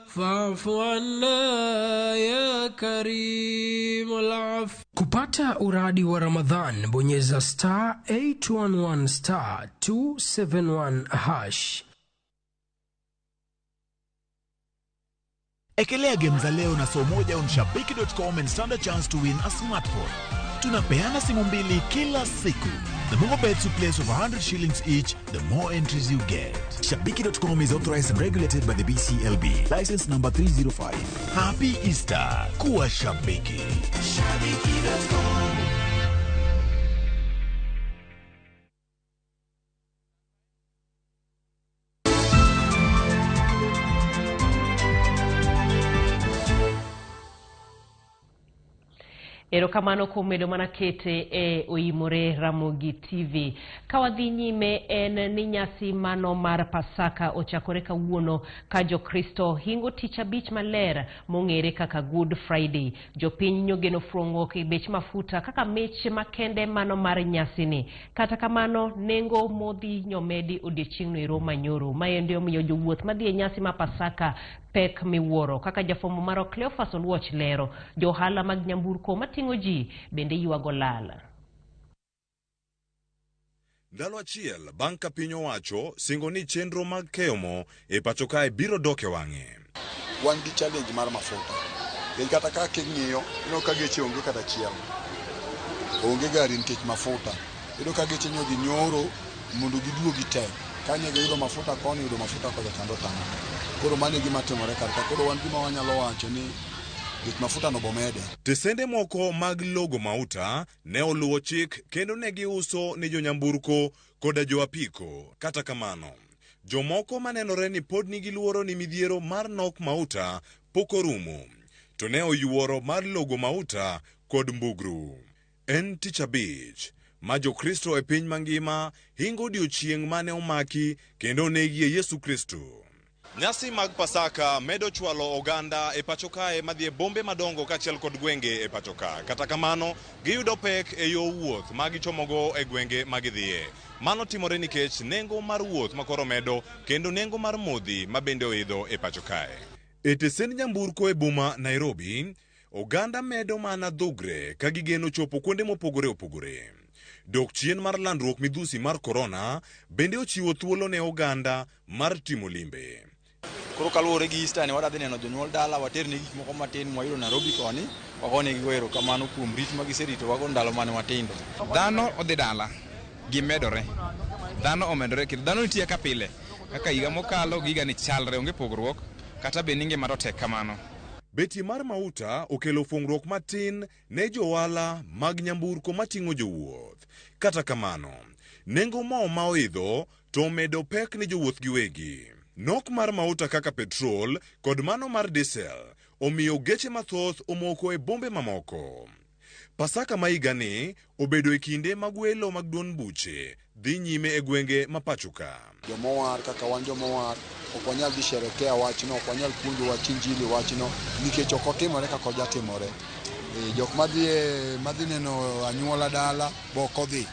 فاعف عنا يا كريم العفو. Kupata uradi wa Ramadhan, bonyeza star 811 star 271 hash. Ekelea game za leo na soo moja on shabiki.com and stand a chance to win a smartphone. Tunapeana simu mbili kila siku. The more bets you place of 100 shillings each, the more entries you get. Shabiki.com is authorized and regulated by the BCLB. License number 305. Happy Easter. Kuwa shabiki. Shabiki.com. Erokamano kuom medo mana kete e oimore Ramogi TV. Ka wadhi nyime en ni nyasi mano mar Pasaka ochakore kawuono ka Jokristo hingo tich abich maler mong'ere kaka Good Friday. Jopiny nyogeno fuong'ruok e bech mafuta kaka mich makende mano mar nyasini. Kata kamano nengo modhi nyomedi odiechieng'no ero manyoro. Maendi omiyo jowuoth madhi e nyasi mar Pasaka pek miwuoro. Kaka jafwambo marwa Cleophas Oluoch lero, johala mag nyamburko mating'o ji bende ywago lal. Ndalo achiel bang' ka piny owacho singo ni chenro mag keyo mo e pacho kae biro dok e wang'e. Wan gi challenge mar mafuta. Nikech kata ka king'iyo, ineno ka geche onge kata achiel. Onge gari nikech mafuta. Iyudo ka geche nyodhi nyoro mondo giduogi tek. Kanyo giyudo mafuta koni, yudo mafuta kocha kando tamo. Koro mano e gima timore kar ka. Koro wan gima wanyalo wacho ni gik mafuta no bomede. Tesende moko mag logo mauta ne oluwo chik kendo ne giuso ni jonyamburko koda joapiko. Kata kamano, jomoko manenore ni pod nigi luoro ni midhiero mar nok mauta pok orumo, to ne oyuoro mar logo mauta kod mbugru. En tich abich ma Jokristo e piny mangima hingo odiochieng' mane omaki kendo onegie Yesu Kristo. Nyasi mag Pasaka medo chwalo oganda e pacho kae madhi e bombe madongo kaachiel kod gwenge e pacho ka. Kata kamano, giyudo pek e yo wuoth ma gichomogo e gwenge ma gidhiye. Mano timore nikech nengo mar wuoth ma koro medo kendo nengo mar modhi ma bende oidho e pacho kae. E tesend nyamburko e boma Nairobi, oganda medo mana dhugre ka gigeno chopo kuonde mopogore opogore. Dok chien mar landruok midhusi mar korona bende ochiwo thuolo ne oganda mar timo limbe. Koro kaluwore gi Easter ni wadhi neno jonyuol dala, waterne gik moko matin mwayudo Nairobi koni, wagonegi erokamano kuom rit ma giseritowago ndalo mane watindo. Dhano odhi dala, gimedore. Dhano omedore kendo dhano nitie kaka pile. Kaka higa mokalo gi higa ni chalre, onge pogruok, kata bed ni ngima to tek kamano. Beti mar mauta okelo fungruok matin ne johala mag nyamburko mating'o jowuoth. Kata kamano, nengo mo ma oidho to omedo pek ne jowuoth giwegi. Nok mar mauta kaka petrol kod mano mar diesel omiyo geche mathoth omoko e bombe mamoko. Pasaka ma higani obedo e kinde mag welo mag duond buche dhi nyime e gwenge ma pacho ka. Jomowar kaka wan jomowar ok wanyal dhi sherekea wachno, ok wanyal puonjo wach injili wachno nikech ok otimore kaka ojatimore. Jok madhi neno anyuola dala bo ok odhi.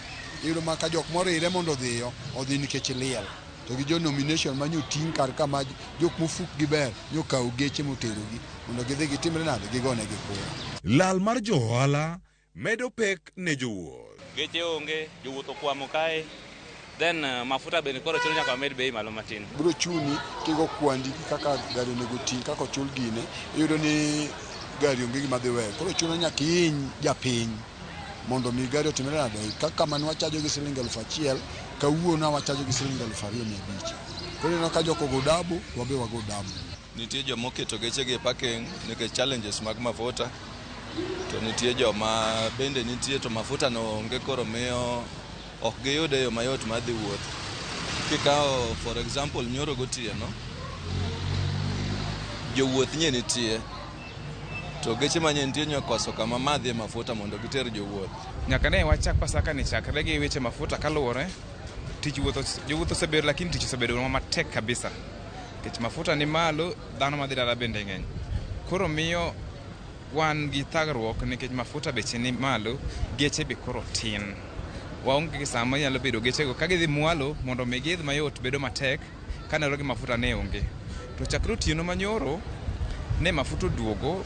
Iyudo ma ka jok morire mondo odhiyo, odhi nikech liel. To gi jo nomination manyo ting' kar ka ma jok mofuk gi ber nyokawo geche moterogi mondo gidhi gitimre nade, gigonegi kura. Lal mar jo ohala medo pek ne jowuoth. Geche onge, jowuoth okwamo kae, then mafuta bende koro chuno nyaka wamed bei malo matin. Biro chuni kigo kwandi kaka gari onego ting', kaka ochul gine, iyudo ni gari onge gima dhi weyo. Koro chuno nyaka ihiny japiny mondo mi gari otimre nade. Kaka mane wachajo gi siling 1000, kawuono wachajo gi siling 2500. Koro ineno ka jok ogo dabu, wabe wago dabu. Nitie joma oketo gechegi e parking nikech challenges mag mafuta, to nitie joma bende nitie to mafuta no onge, koro miyo ok giyude e yo mayot mar dhi wuoth. Kikawo for example nyoro gotieno, jowuoth nye nitie to geche manye nitie nyokoso kama madhie mafuta mondo giter jowuoth. Nyaka ne wachak Pasaka ni chakre gi weche mafuta kaluwore tich wuoth, jowuoth osebedo lakini tich osebedo matek kabisa nikech mafuta ni malo, dhano madhi dala bende ng'eny. Koro miyo wan gi thagruok nikech mafuta beche ni malo, geche be koro tin. Waonge gi sama nyalo bedo gechego ka gidhi mwalo mondo mi giidh mayot bedo matek kaneno gi mafuta ne onge. To chakre otieno manyoro ne mafuta oduogo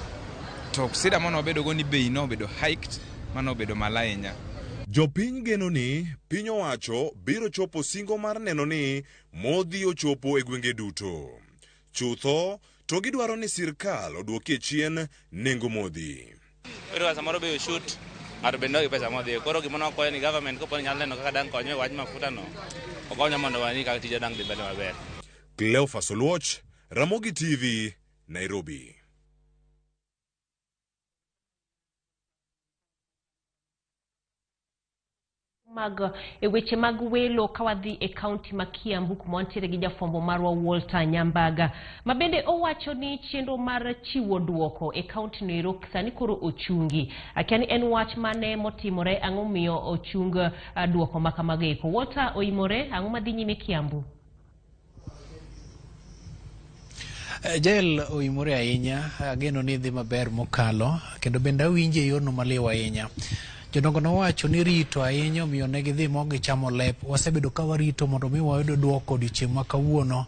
to sida mane wabedogo ni bei nobedo hiked mano obedo malo ahinya. Jopiny geno ni piny owacho biro chopo singo mar neno ni modhi ochopo e gwenge duto. Chutho to gidwaro ni sirkal oduokie chien nengo modhi. Iyudo ka samoro bei oshut, ng'ato bende onge pesa modhiye. Koro gima nwakuayo ni government kopo ni nyalo neno kaka dang' konywa e wach mafuta no, okonywa mondo wang'i kaka tijwa dang' dhi mbele maber. Cleophas Oluoch, Ramogi TV, Nairobi. Mag e weche mag welo ka wadhi e kaunti ma Kiambu kuma wantiere gi jafwambo marwa Walter Nyambaga ma bende owacho ni chenro mar chiwo duoko e kaunti no ero sani koro ochungi. Akia ni en wach mane motimore, ang'o miyo ochung duoko ma kamago eko. Walter oimore, ang'o madhi nyime Kiambu? Jael oimore ahinya, ageno ni dhi maber mokalo, kendo bende awinje e yorno maliw ahinya. Jodongo nowacho ni rito ahinya omiyo ne gidhi mo gichamo lep. Wasebedo ka warito mondo mi wayud duoko odiochieng' ma kawuono.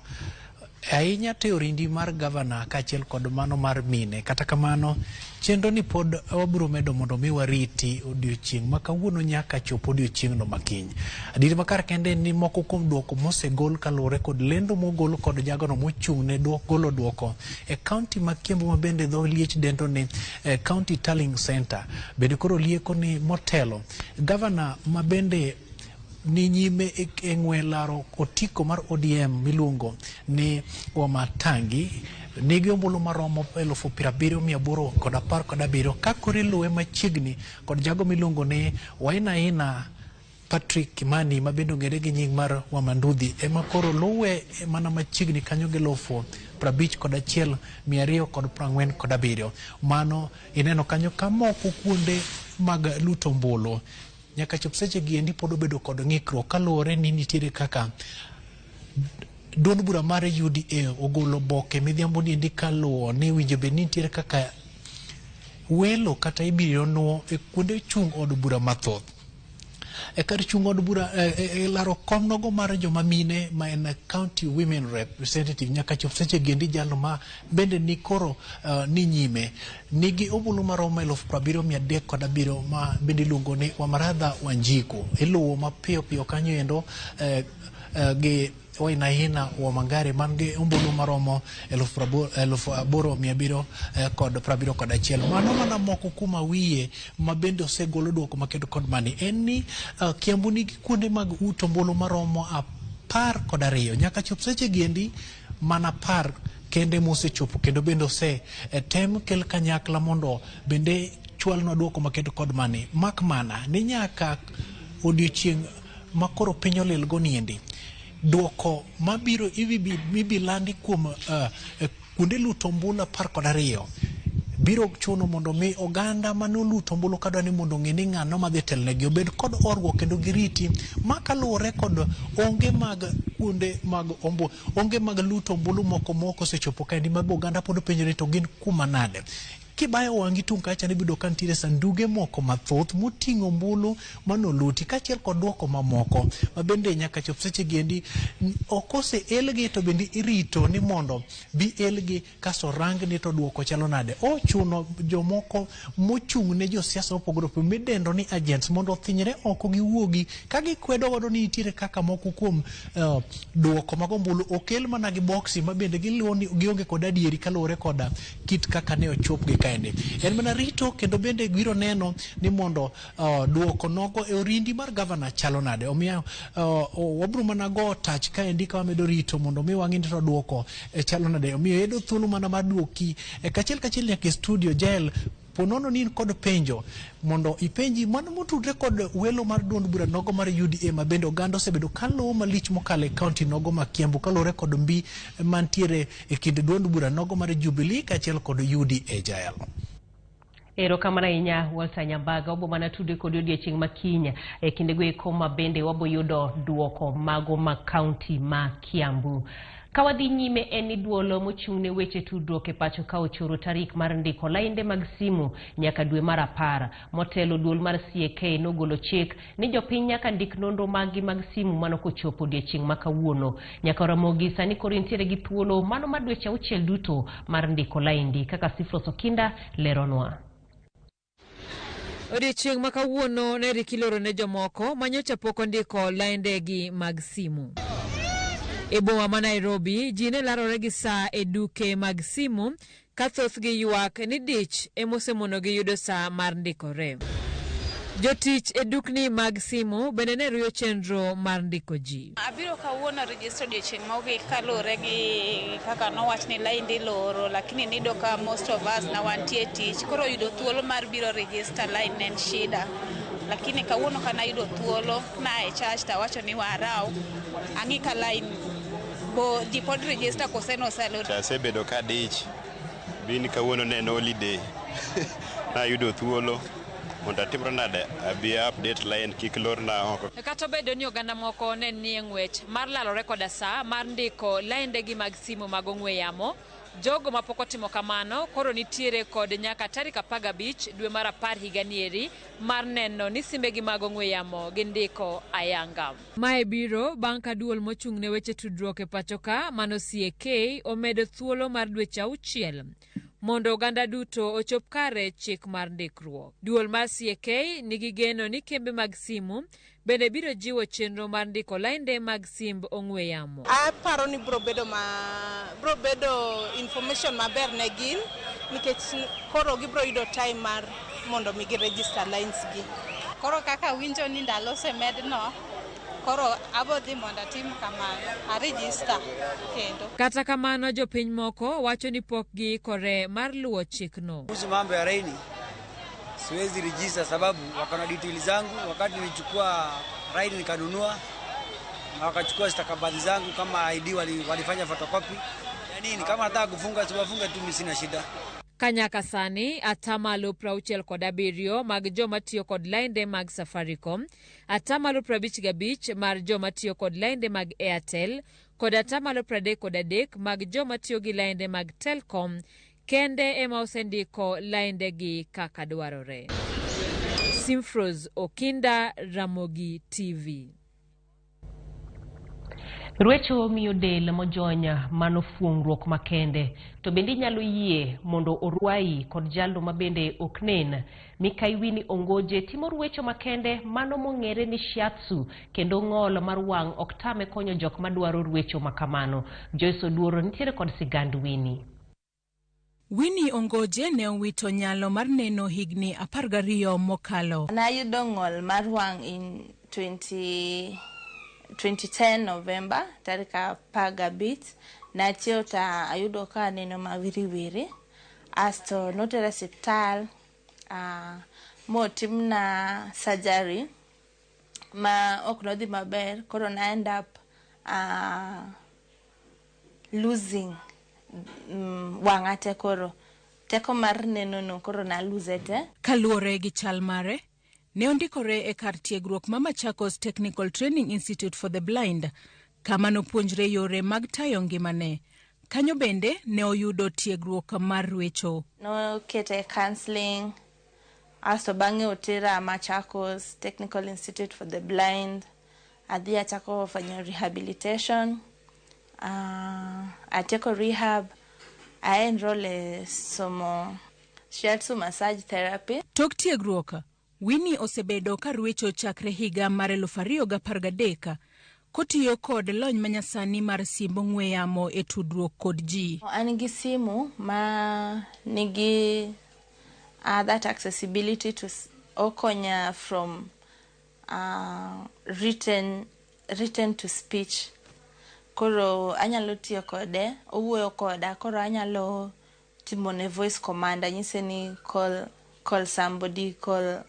Ahinya to e orindi mar gavana kaachiel kod mano mar mine. Kata kamano, chenro ni pod wabiro medo mondo mi wariti odiochieng' ma kawuono nyaka chop odiochieng'no makiny. Adieri makar kende en ni moko kuom duoko mosegol kaluwore kod lendo mogol kod jagono mochung' ne golo duoko e kaunti ma Kiambu ma bende dho liech dendo ni County Tallying Center. Bende koro lieko ni motelo gavana ma bende ni nyime e ng'we laro otiko mar ODM miluongo ni Wamatangi nigi ombulu maromo 78,817 ka koro iluwe machiegni kod jago miluongo ni Wainaina Patrick Kimani ma bende ong'ere gi nying mar Wamandudhi ema koro luwe mana machiegni kanyo gi 51,247. Mano ineno kanyo ka moko kuonde mag luto ombulu nyaka chop seche gi endi pod obedo kod ng'ikruok kaluwore ni nitiere kaka duond bura mar UDA ogolo boke midhiambo ni endi kaluwo ni winjo bed ni nitiere kaka welo kata ibiro nuo e kuonde chung' od bura mathoth. E kar chung' od bura e laro kom nogo mar joma mine ma en County Women Representative nyaka chop seche gi endi jalno ma bende ni koro ni nyime nigi ombulu maromo 70,307 ma bende iluongo ni Wamaradha Wanjiku. Iluwo mapiyo piyo kanyo endo gi Wainaina Wamangare man gi ombulu maromo 8,771. Mano mana moko kuma wiye ma bende osegolo duoko makedo kod mani en ni Kiambu nigi kuonde mag uto ombulu maromo 12 nyaka chop seche gi endi mana 10 kende mosechopo kendo bende ose tem kel kanyakla mondo bende chwalnwa duoko makedo kod mani mak mana ni nyaka odiochieng' ma koro piny olil go niendi duoko mabiro ibilandi kuom kuonde luto ombulu 12 biro chuno mondo mi oganda mane oluto ombulu kadwa ni mondo ong'e ni ng'ano madhi telonegi obed kod orruok kendo giriti ma kaluwore kod onge mag kuonde mag ombulu, onge mag luto ombulu moko moko osechopo kaendi ma oganda pod penjore to gin kuma nade. Kibayo wang'i tung' kacha ibiro ka nitiere sanduge moko mathoth moting'o ombulu manoluti kaachiel kod duoko mamoko ma bende nyaka chop seche gi endi ok ose elgi to bende irito ni mondo bi elgi kasto rangni to duoko chalo nade. Ochuno jomoko mochung' ne josiasa mopogore opogore midendo ni agents mondo othinyre oko giwuogi ka gikwedo godo ni nitiere kaka moko kuom duoko mag ombulu okel mana gi boksi ma bende giluwo ni gionge kod adieri kaluwore koda kit kaka ne ochopgi kaendi. Kaendi en mana rito kendo bende biro neno ni mondo duoko nogo e orindi mar gavana chalo nade. Omiyo wabiro mana go tach kaendi ka wamedo rito mondo mi wang'i ni to duoko chalo nade. Omiyo edo thuolo mana mar duoki kachiel kachiel nyaka e studio Jael, ponono ni in kod penjo mondo ipenji mano motudre kod welo mar duond bura nogo mar UDA ma bende oganda osebedo kaluwo malich mokalo e kaunti nogo ma Kiambu kaluwore kod mbi mantiere e kind duond bura nogo mar Jubilee kaachiel kod UDA. Jael. Erokamano ahinya Walter Nyambaga, wabo mana tudre kodi odiechieng' ma kiny e kindego eko ma bende waboyudo duoko mago ma kaunti ma Kiambu. Ka wadhi nyime en ni duol mochung' ne weche tudruok e pacho ka ochoro tarik mar ndiko lainde mag simu nyaka dwe mar 10. Motelo duol mar CAK nogolo chik ni jopiny nyaka ndik nonro maggi mag simu mano kochopo odiechieng' ma kawuono. Nyaka Ramogi sani koro intiere gi thuolo mano mar dweche 6 duto mar ndiko laindi kaka Sifros Okinda leronwa. Odiechieng' ma kawuono ne rik iloro ne jomoko manyocha pok ondiko laindegi mag simu. E boma ma Nairobi, ji ne larore gi saa e duke mag simu ka thothgi ywak ni dich emosemonogi yudo saa mar ndikore. Jotich e dukni mag simu bende ne riyo chenro mar ndiko ji. Abiro kawuono register odiechieng' mogik kaluwore gi kaka nowach ni line iloro, lakini niyudo ka most of us na wantie tich, koro yudo thuolo mar biro register line ne en shida. Lakini kawuono kana yudo thuolo na e church tawacho ni waraw ang'i ka line bo ji pod register kose noselor. Asebedo ka dich bin kawuono ne en holiday nayudo thuolo mondo atimre nade abi update line kik lorna oko. Kata obedo ni oganda moko ne nie ng'wech mar lalore koda saa mar ndiko laindegi mag simu mag ong'we yamo, jogo mapok otimo kamano koro nitiere kod nyaka tarik 15 dwe mar 10 higa nieri mar neno ni simbegi mag ong'we yamo gindiko ayanga. Mae biro bang' ka duol mochung' ne weche tudruok e pacho ka mano CAK omedo thuolo mar dweche 6 mondo oganda duto ochop kare chik mar ndikruok. Duol mar CAK nigi geno ni kembe mag simu bende biro jiwo chenro mar ndiko lainde mag simb ong'we yamo. Aparo ni bro bedo ma bro bedo information maber ne gin nikech koro gibro yudo time mar mondo mi gi register lines gi. Koro kaka winjo ni ndalo osemedno, koro abo dhi mondo atim kamano, a register kendo. Kata kamano jopiny moko wacho ni pok giikore mar luwo chikno. Kuhusu mambo ya laini siwezi register sababu wako na details zangu. Wakati nilichukua laini nikanunua, na wakachukua stakabadhi zangu kama ID, walifanya photocopy ya nini. Kama nataka kufunga siwafunge tu, mimi sina shida. Kanyaka sani 97% mag joma tiyo kod lainde mag Safaricom, 55% mar joma tiyo kod lainde mag Airtel kod 33% mag joma tiyo gi lainde mag Telcom kende ema osendiko laindegi kaka dwarore. Simfros Okinda, Ramogi TV. Rwecho miyo del mojony mano fuong'ruok makende to bende inyalo yie mondo orwayi kod jalno ma bende ok nen. Mikai Winnie Ongoje timo rwecho makende mano mong'ere ni shiatsu kendo ng'ol mar wang' ok tame konyo jok madwaro rwecho makamano. Joyce Oduoro nitiere kod sigand Winnie. Winnie Ongoje ne owito nyalo mar neno higni 12 mokalo. Nayudo ng'ol mar wang' in 2010 November tarik 15. Nachiew to ayudo ka aneno mawiriwiri, asto notera e osiptal motimna surgery ma ok nodhi maber, koro na end up losing wang'a te, koro teko mar neno no koro na lose te. Kaluwore gi chal mare, ne ondikore e kar tiegruok ma Machakos Technical Training Institute for the Blind, kama nopuonjre yore mag tayo ngimane. Kanyo bende ne oyudo tiegruok mar rwecho. Nokete e counselling, asto bang'e otera Machakos Technical Institute for the Blind, adhi achako fanyo rehabilitation, atieko rehab, a enroll e somo shiatsu massage therapy. Tok tiegruok, Winnie osebedo ka rwecho chakre higa mar 2013 kotiyo kod lony manyasani mar simb ong'we yamo e tudruok kod ji. An gi simu ma nigi That accessibility to okonya from written to speech. Koro anyalo tiyo kode, owuoyo koda, koro anyalo timone voice command, anyise ni call somebody, call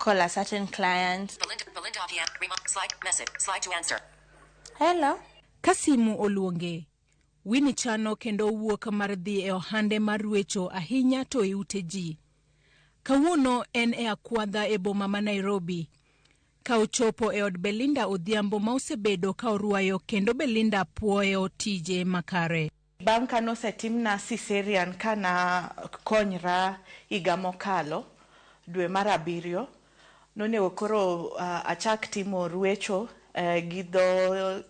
a certain client. Belinda, Belinda Obiang, remote, slide, message, slide to answer. Hello. Ka simu oluonge, Winnie chano kendo owuok mar dhi e ohande mar ruecho ahinya to e ute ji. Kawuono en e akwadha e boma ma Nairobi. Ka ochopo e od Belinda Odhiambo ma osebedo ka orwayo kendo Belinda puoyo tije makare. Bang' ka nosetimna cesarean ka nakonyra higa mokalo dwe mar 7, nonego koro achak timo ruecho gi dho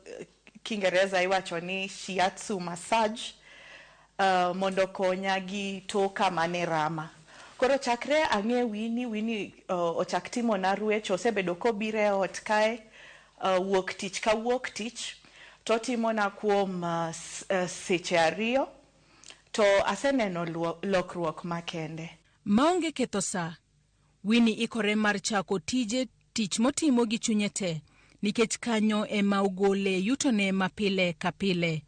Kiingereza iwacho ni shiatsu massage mondo konya gi toka mane rama. Koro chakre ang'e Winnie, Winnie ochak timona ruecho, osebedo kobiro e ot kae wuok tich ka wuok tich totimona kuom seche 2 to aseneno lokruok makende. Maonge ketho sa, Winnie ikore mar chako tije tich motimo gi chunye te nikech kanyo ema ogole yutone mapile ka pile.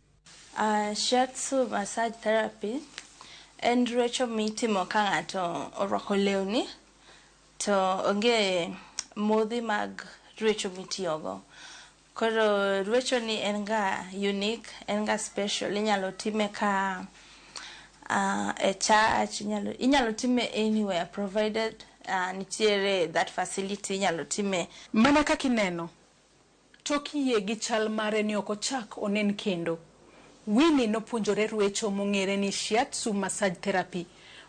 Shiatsu massage therapy en ruecho mitimo ka ng'ato orwako lewni to onge modhi mag ruecho mitiyogo. Koro ruecho ni en ga unique, en ga special, inyalo time ka e church, inyalo time anywhere provided nitiere that facility inyalo time. Mana kaka ineno, tok yie gi chal mare ni ok ochak onen kendo. Winnie nopuonjore ruecho mong'ere ni Shiatsu massage therapy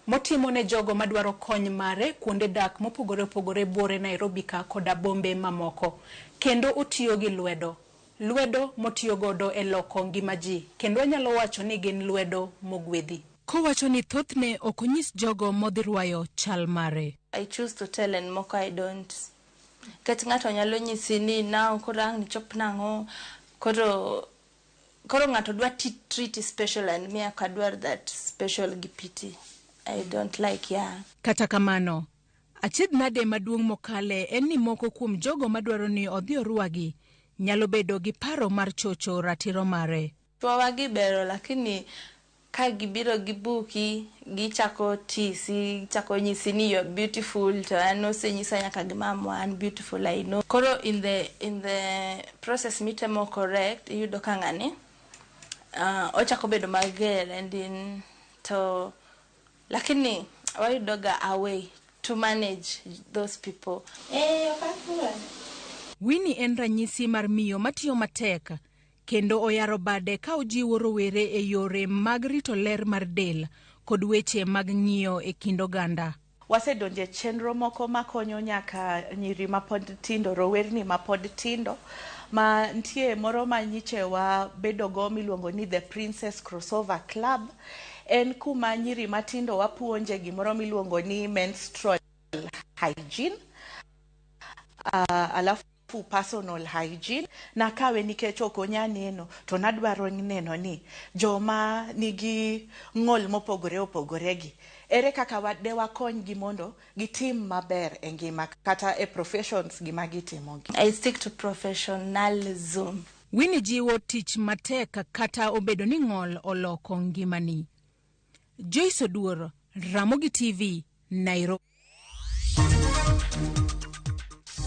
motimo ne jogo madwaro kony mare kuonde dak mopogore opogore buore Nairobi ka koda bombe mamoko. Kendo otiyo gi lwedo. Lwedo motiyo godo e loko ngima ji kendo anyalo wacho ni gin lwedo mogwedhi. Kowacho ni thothne ok onyis jogo modhi rwayo chal mare. I choose to tell and moko I don't. Nikech ng'ato nyalo nyisi ni now koro ang' nichop nang'o, koro ng'ato dwa treat special and me ok adwar that special gi pity. I don't like, yeah. Kata kamano, achiedh nade maduong' mokale en ni moko kuom jogo madwaro ni odhi orwagi nyalo bedo gi paro mar chocho ratiro mare. Chuowa gi bero lakini ka gibiro gi buki, gichako tisi, gichako nyisi ni you are beautiful, to an osenyisa nyaka gi mamwa an beautiful, I know. Koro in the process mitemo correct, iyudo ka ng'ani ochako bedo mager and in to lakini wayudo ga a way to manage those people. Ok akwa. Winnie en ranyisi mar miyo matiyo matek kendo oyaro bade ka ojiwo rowere e yore mag rito ler mar del kod weche mag ng'iyo e kind oganda. Wasedonje e chenro moko makonyo nyaka nyiri mapod tindo, rowerni mapod tindo, ma nitie moro ma nyiche wabedogo miluongo ni The Princess Crossover Club. En kuma nyiri matindo wapuonje gimoro miluongo ni menstrual hygiene, alafu personal hygiene. Nakawe nikech ok onya neno to nadwaro neno ni joma nigi ng'ol mopogore opogore gi ere kaka de wakonygi mondo gitim maber e ngima kata e professions gi ma gitimo gi. I stick to professionalism. Winnie jiwo tich matek kata obedo ni ng'ol oloko ngimani. Joyce Oduor, Ramogi TV, Nairobi.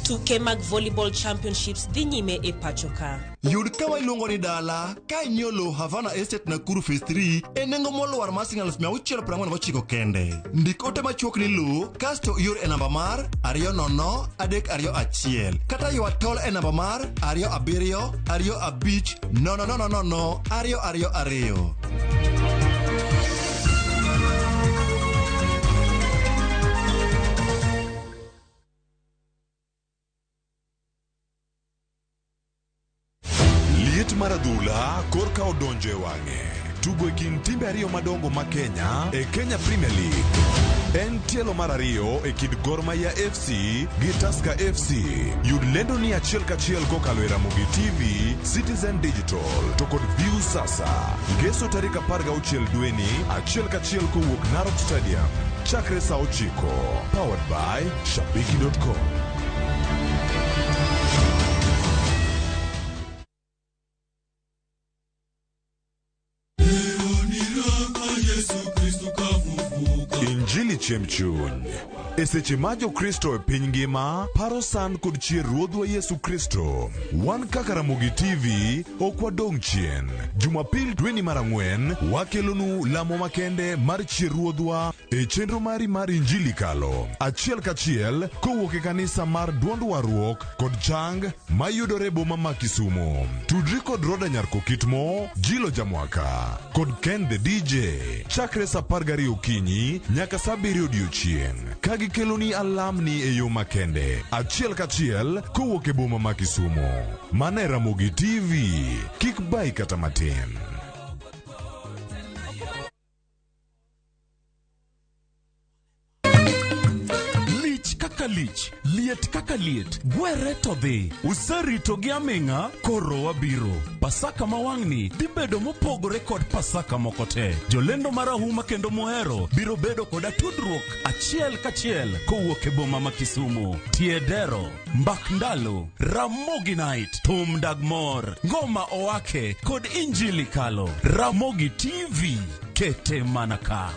Tuke mag volleyball championships dhi nyime e pacho ka. Yud kama iluongo ni dala ka inyiewo lowo Havana Estate Nakuru Phase 3 e nengo molwar mar siling 649 kende. Ndik ote machuok ni lowo kasto ior e namba mar 20321 kata ywa tol e namba mar 27 25 0 0 0 2 2 2. Liet mar adhula korka odonjo e wang'e. Tugo e kind timbe ariyo madongo ma Kenya e Kenya Premier League. En tielo mar ariyo e kind Gor Mahia FC gi Tusker FC. Yud lendo ni achiel kachiel kokalo e Ramogi TV, Citizen Digital to kod Viusasa. Ngeso tarik 16 dweni achiel kachiel kowuok Narok Stadium. Chakre sa 9. Powered by Shabiki.com. Injili chiemb chuny. E seche ma Jokristo e piny ngima paro sand kod chier Ruodhwa Yesu Kristo, wan kaka Ramogi TV ok wadong' chien. Jumapil dweni mar 4 wakelonu lamo makende mar chier Ruodhwa e chenro mari mar Injili Kalo. Achiel kachiel kowuok e kanisa mar Duond Warruok kod Chang mayudore e boma ma Kisumu. Tudri kod Roda Nyarkokitmo, Jilo Jamwaka kod Ken the DJ chakre sa 12 okinyi nyaka sa 7 odiochieng'. Ka gikeloni alamni e yo makende achiel kachiel kowuok e boma ma Kisumu. Mana e Ramogi TV, kik bai kata matin. Lich kaka lich, liet kaka liet, gwere to dhi. Userito gi aming'a, koro wabiro. Pasaka ma wang'ni dhi bedo mopogore kod Pasaka moko te. Jolendo marahuma kendo mohero biro bedo koda tudruok achiel kachiel kowuok e boma ma Kisumu. Tie dero, mbak ndalo, Ramogi Night, thum dag mor, ngoma owake kod Injili Kalo. Ramogi TV, kete mana ka.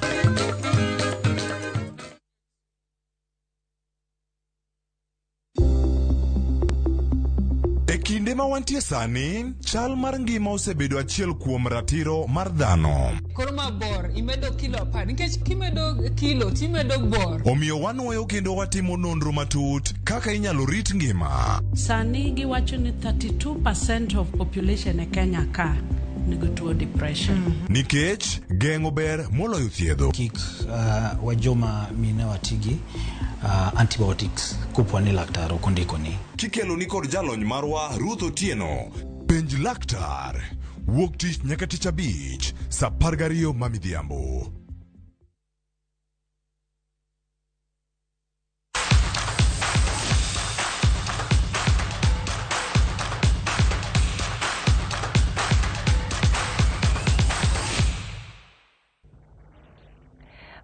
E kinde ma wantie sani, chal mar ngima osebedo achiel kuom ratiro mar dhano. Koro ma bor, imedo kilo 10, nikech kimedo kilo timedo bor. Omiyo wanwoyo kendo watimo nonro matut kaka inyalo rit ngima. Sani giwacho ni 32% of population e Kenya ka nigi tuo depression. Nikech geng'o ber moloyo thiedho. Kik wajoma mine watigi antibiotics kopo ni laktar ok ondikoni. Kikelo ni kod jalony marwa Ruth Otieno. Penj laktar. Wuok tich nyaka tich abich, sa 12 ma midhiambo.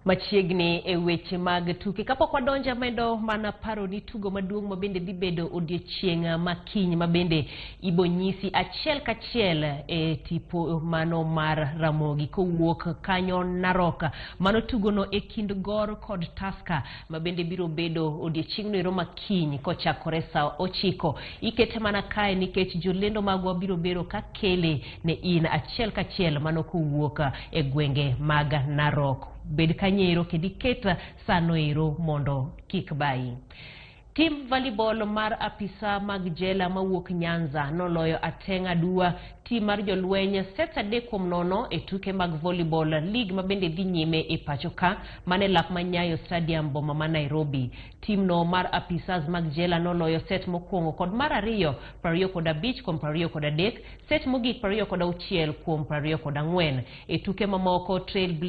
Machiegni e weche mag tuke. Kapok wadonjo medo mana paro ni tugo maduong' ma bende dhi bedo odiechieng' makiny ma bende ibonyisi achiel kachiel e tipo mano mar Ramogi kowuok kanyo Narok. Mano tugono e kind Gor kod Tusker ma bende biro bedo odiechieng'no ero makiny kochakore sa 9. Ikete mana kae nikech jolendo magwa biro bedo ka kele ne in achiel kachiel mano kowuok e gwenge mag Narok. Bed kanyero kendo iket sano ero mondo kik bayi. Tim volleyball mar apisa mag jela mawuok Nyanza noloyo Ateng' Adua tim mar jolweny sets 3-0 e tuke mag volleyball league ma bende dhi nyime e pacho ka mane lap ma Nyayo Stadium boma ma Nairobi. Timno mar apisas mag jela noloyo set mokwongo kod mar ariyo 25 kuom 23, set mogik 26 kuom 24. E tuke mamoko Trail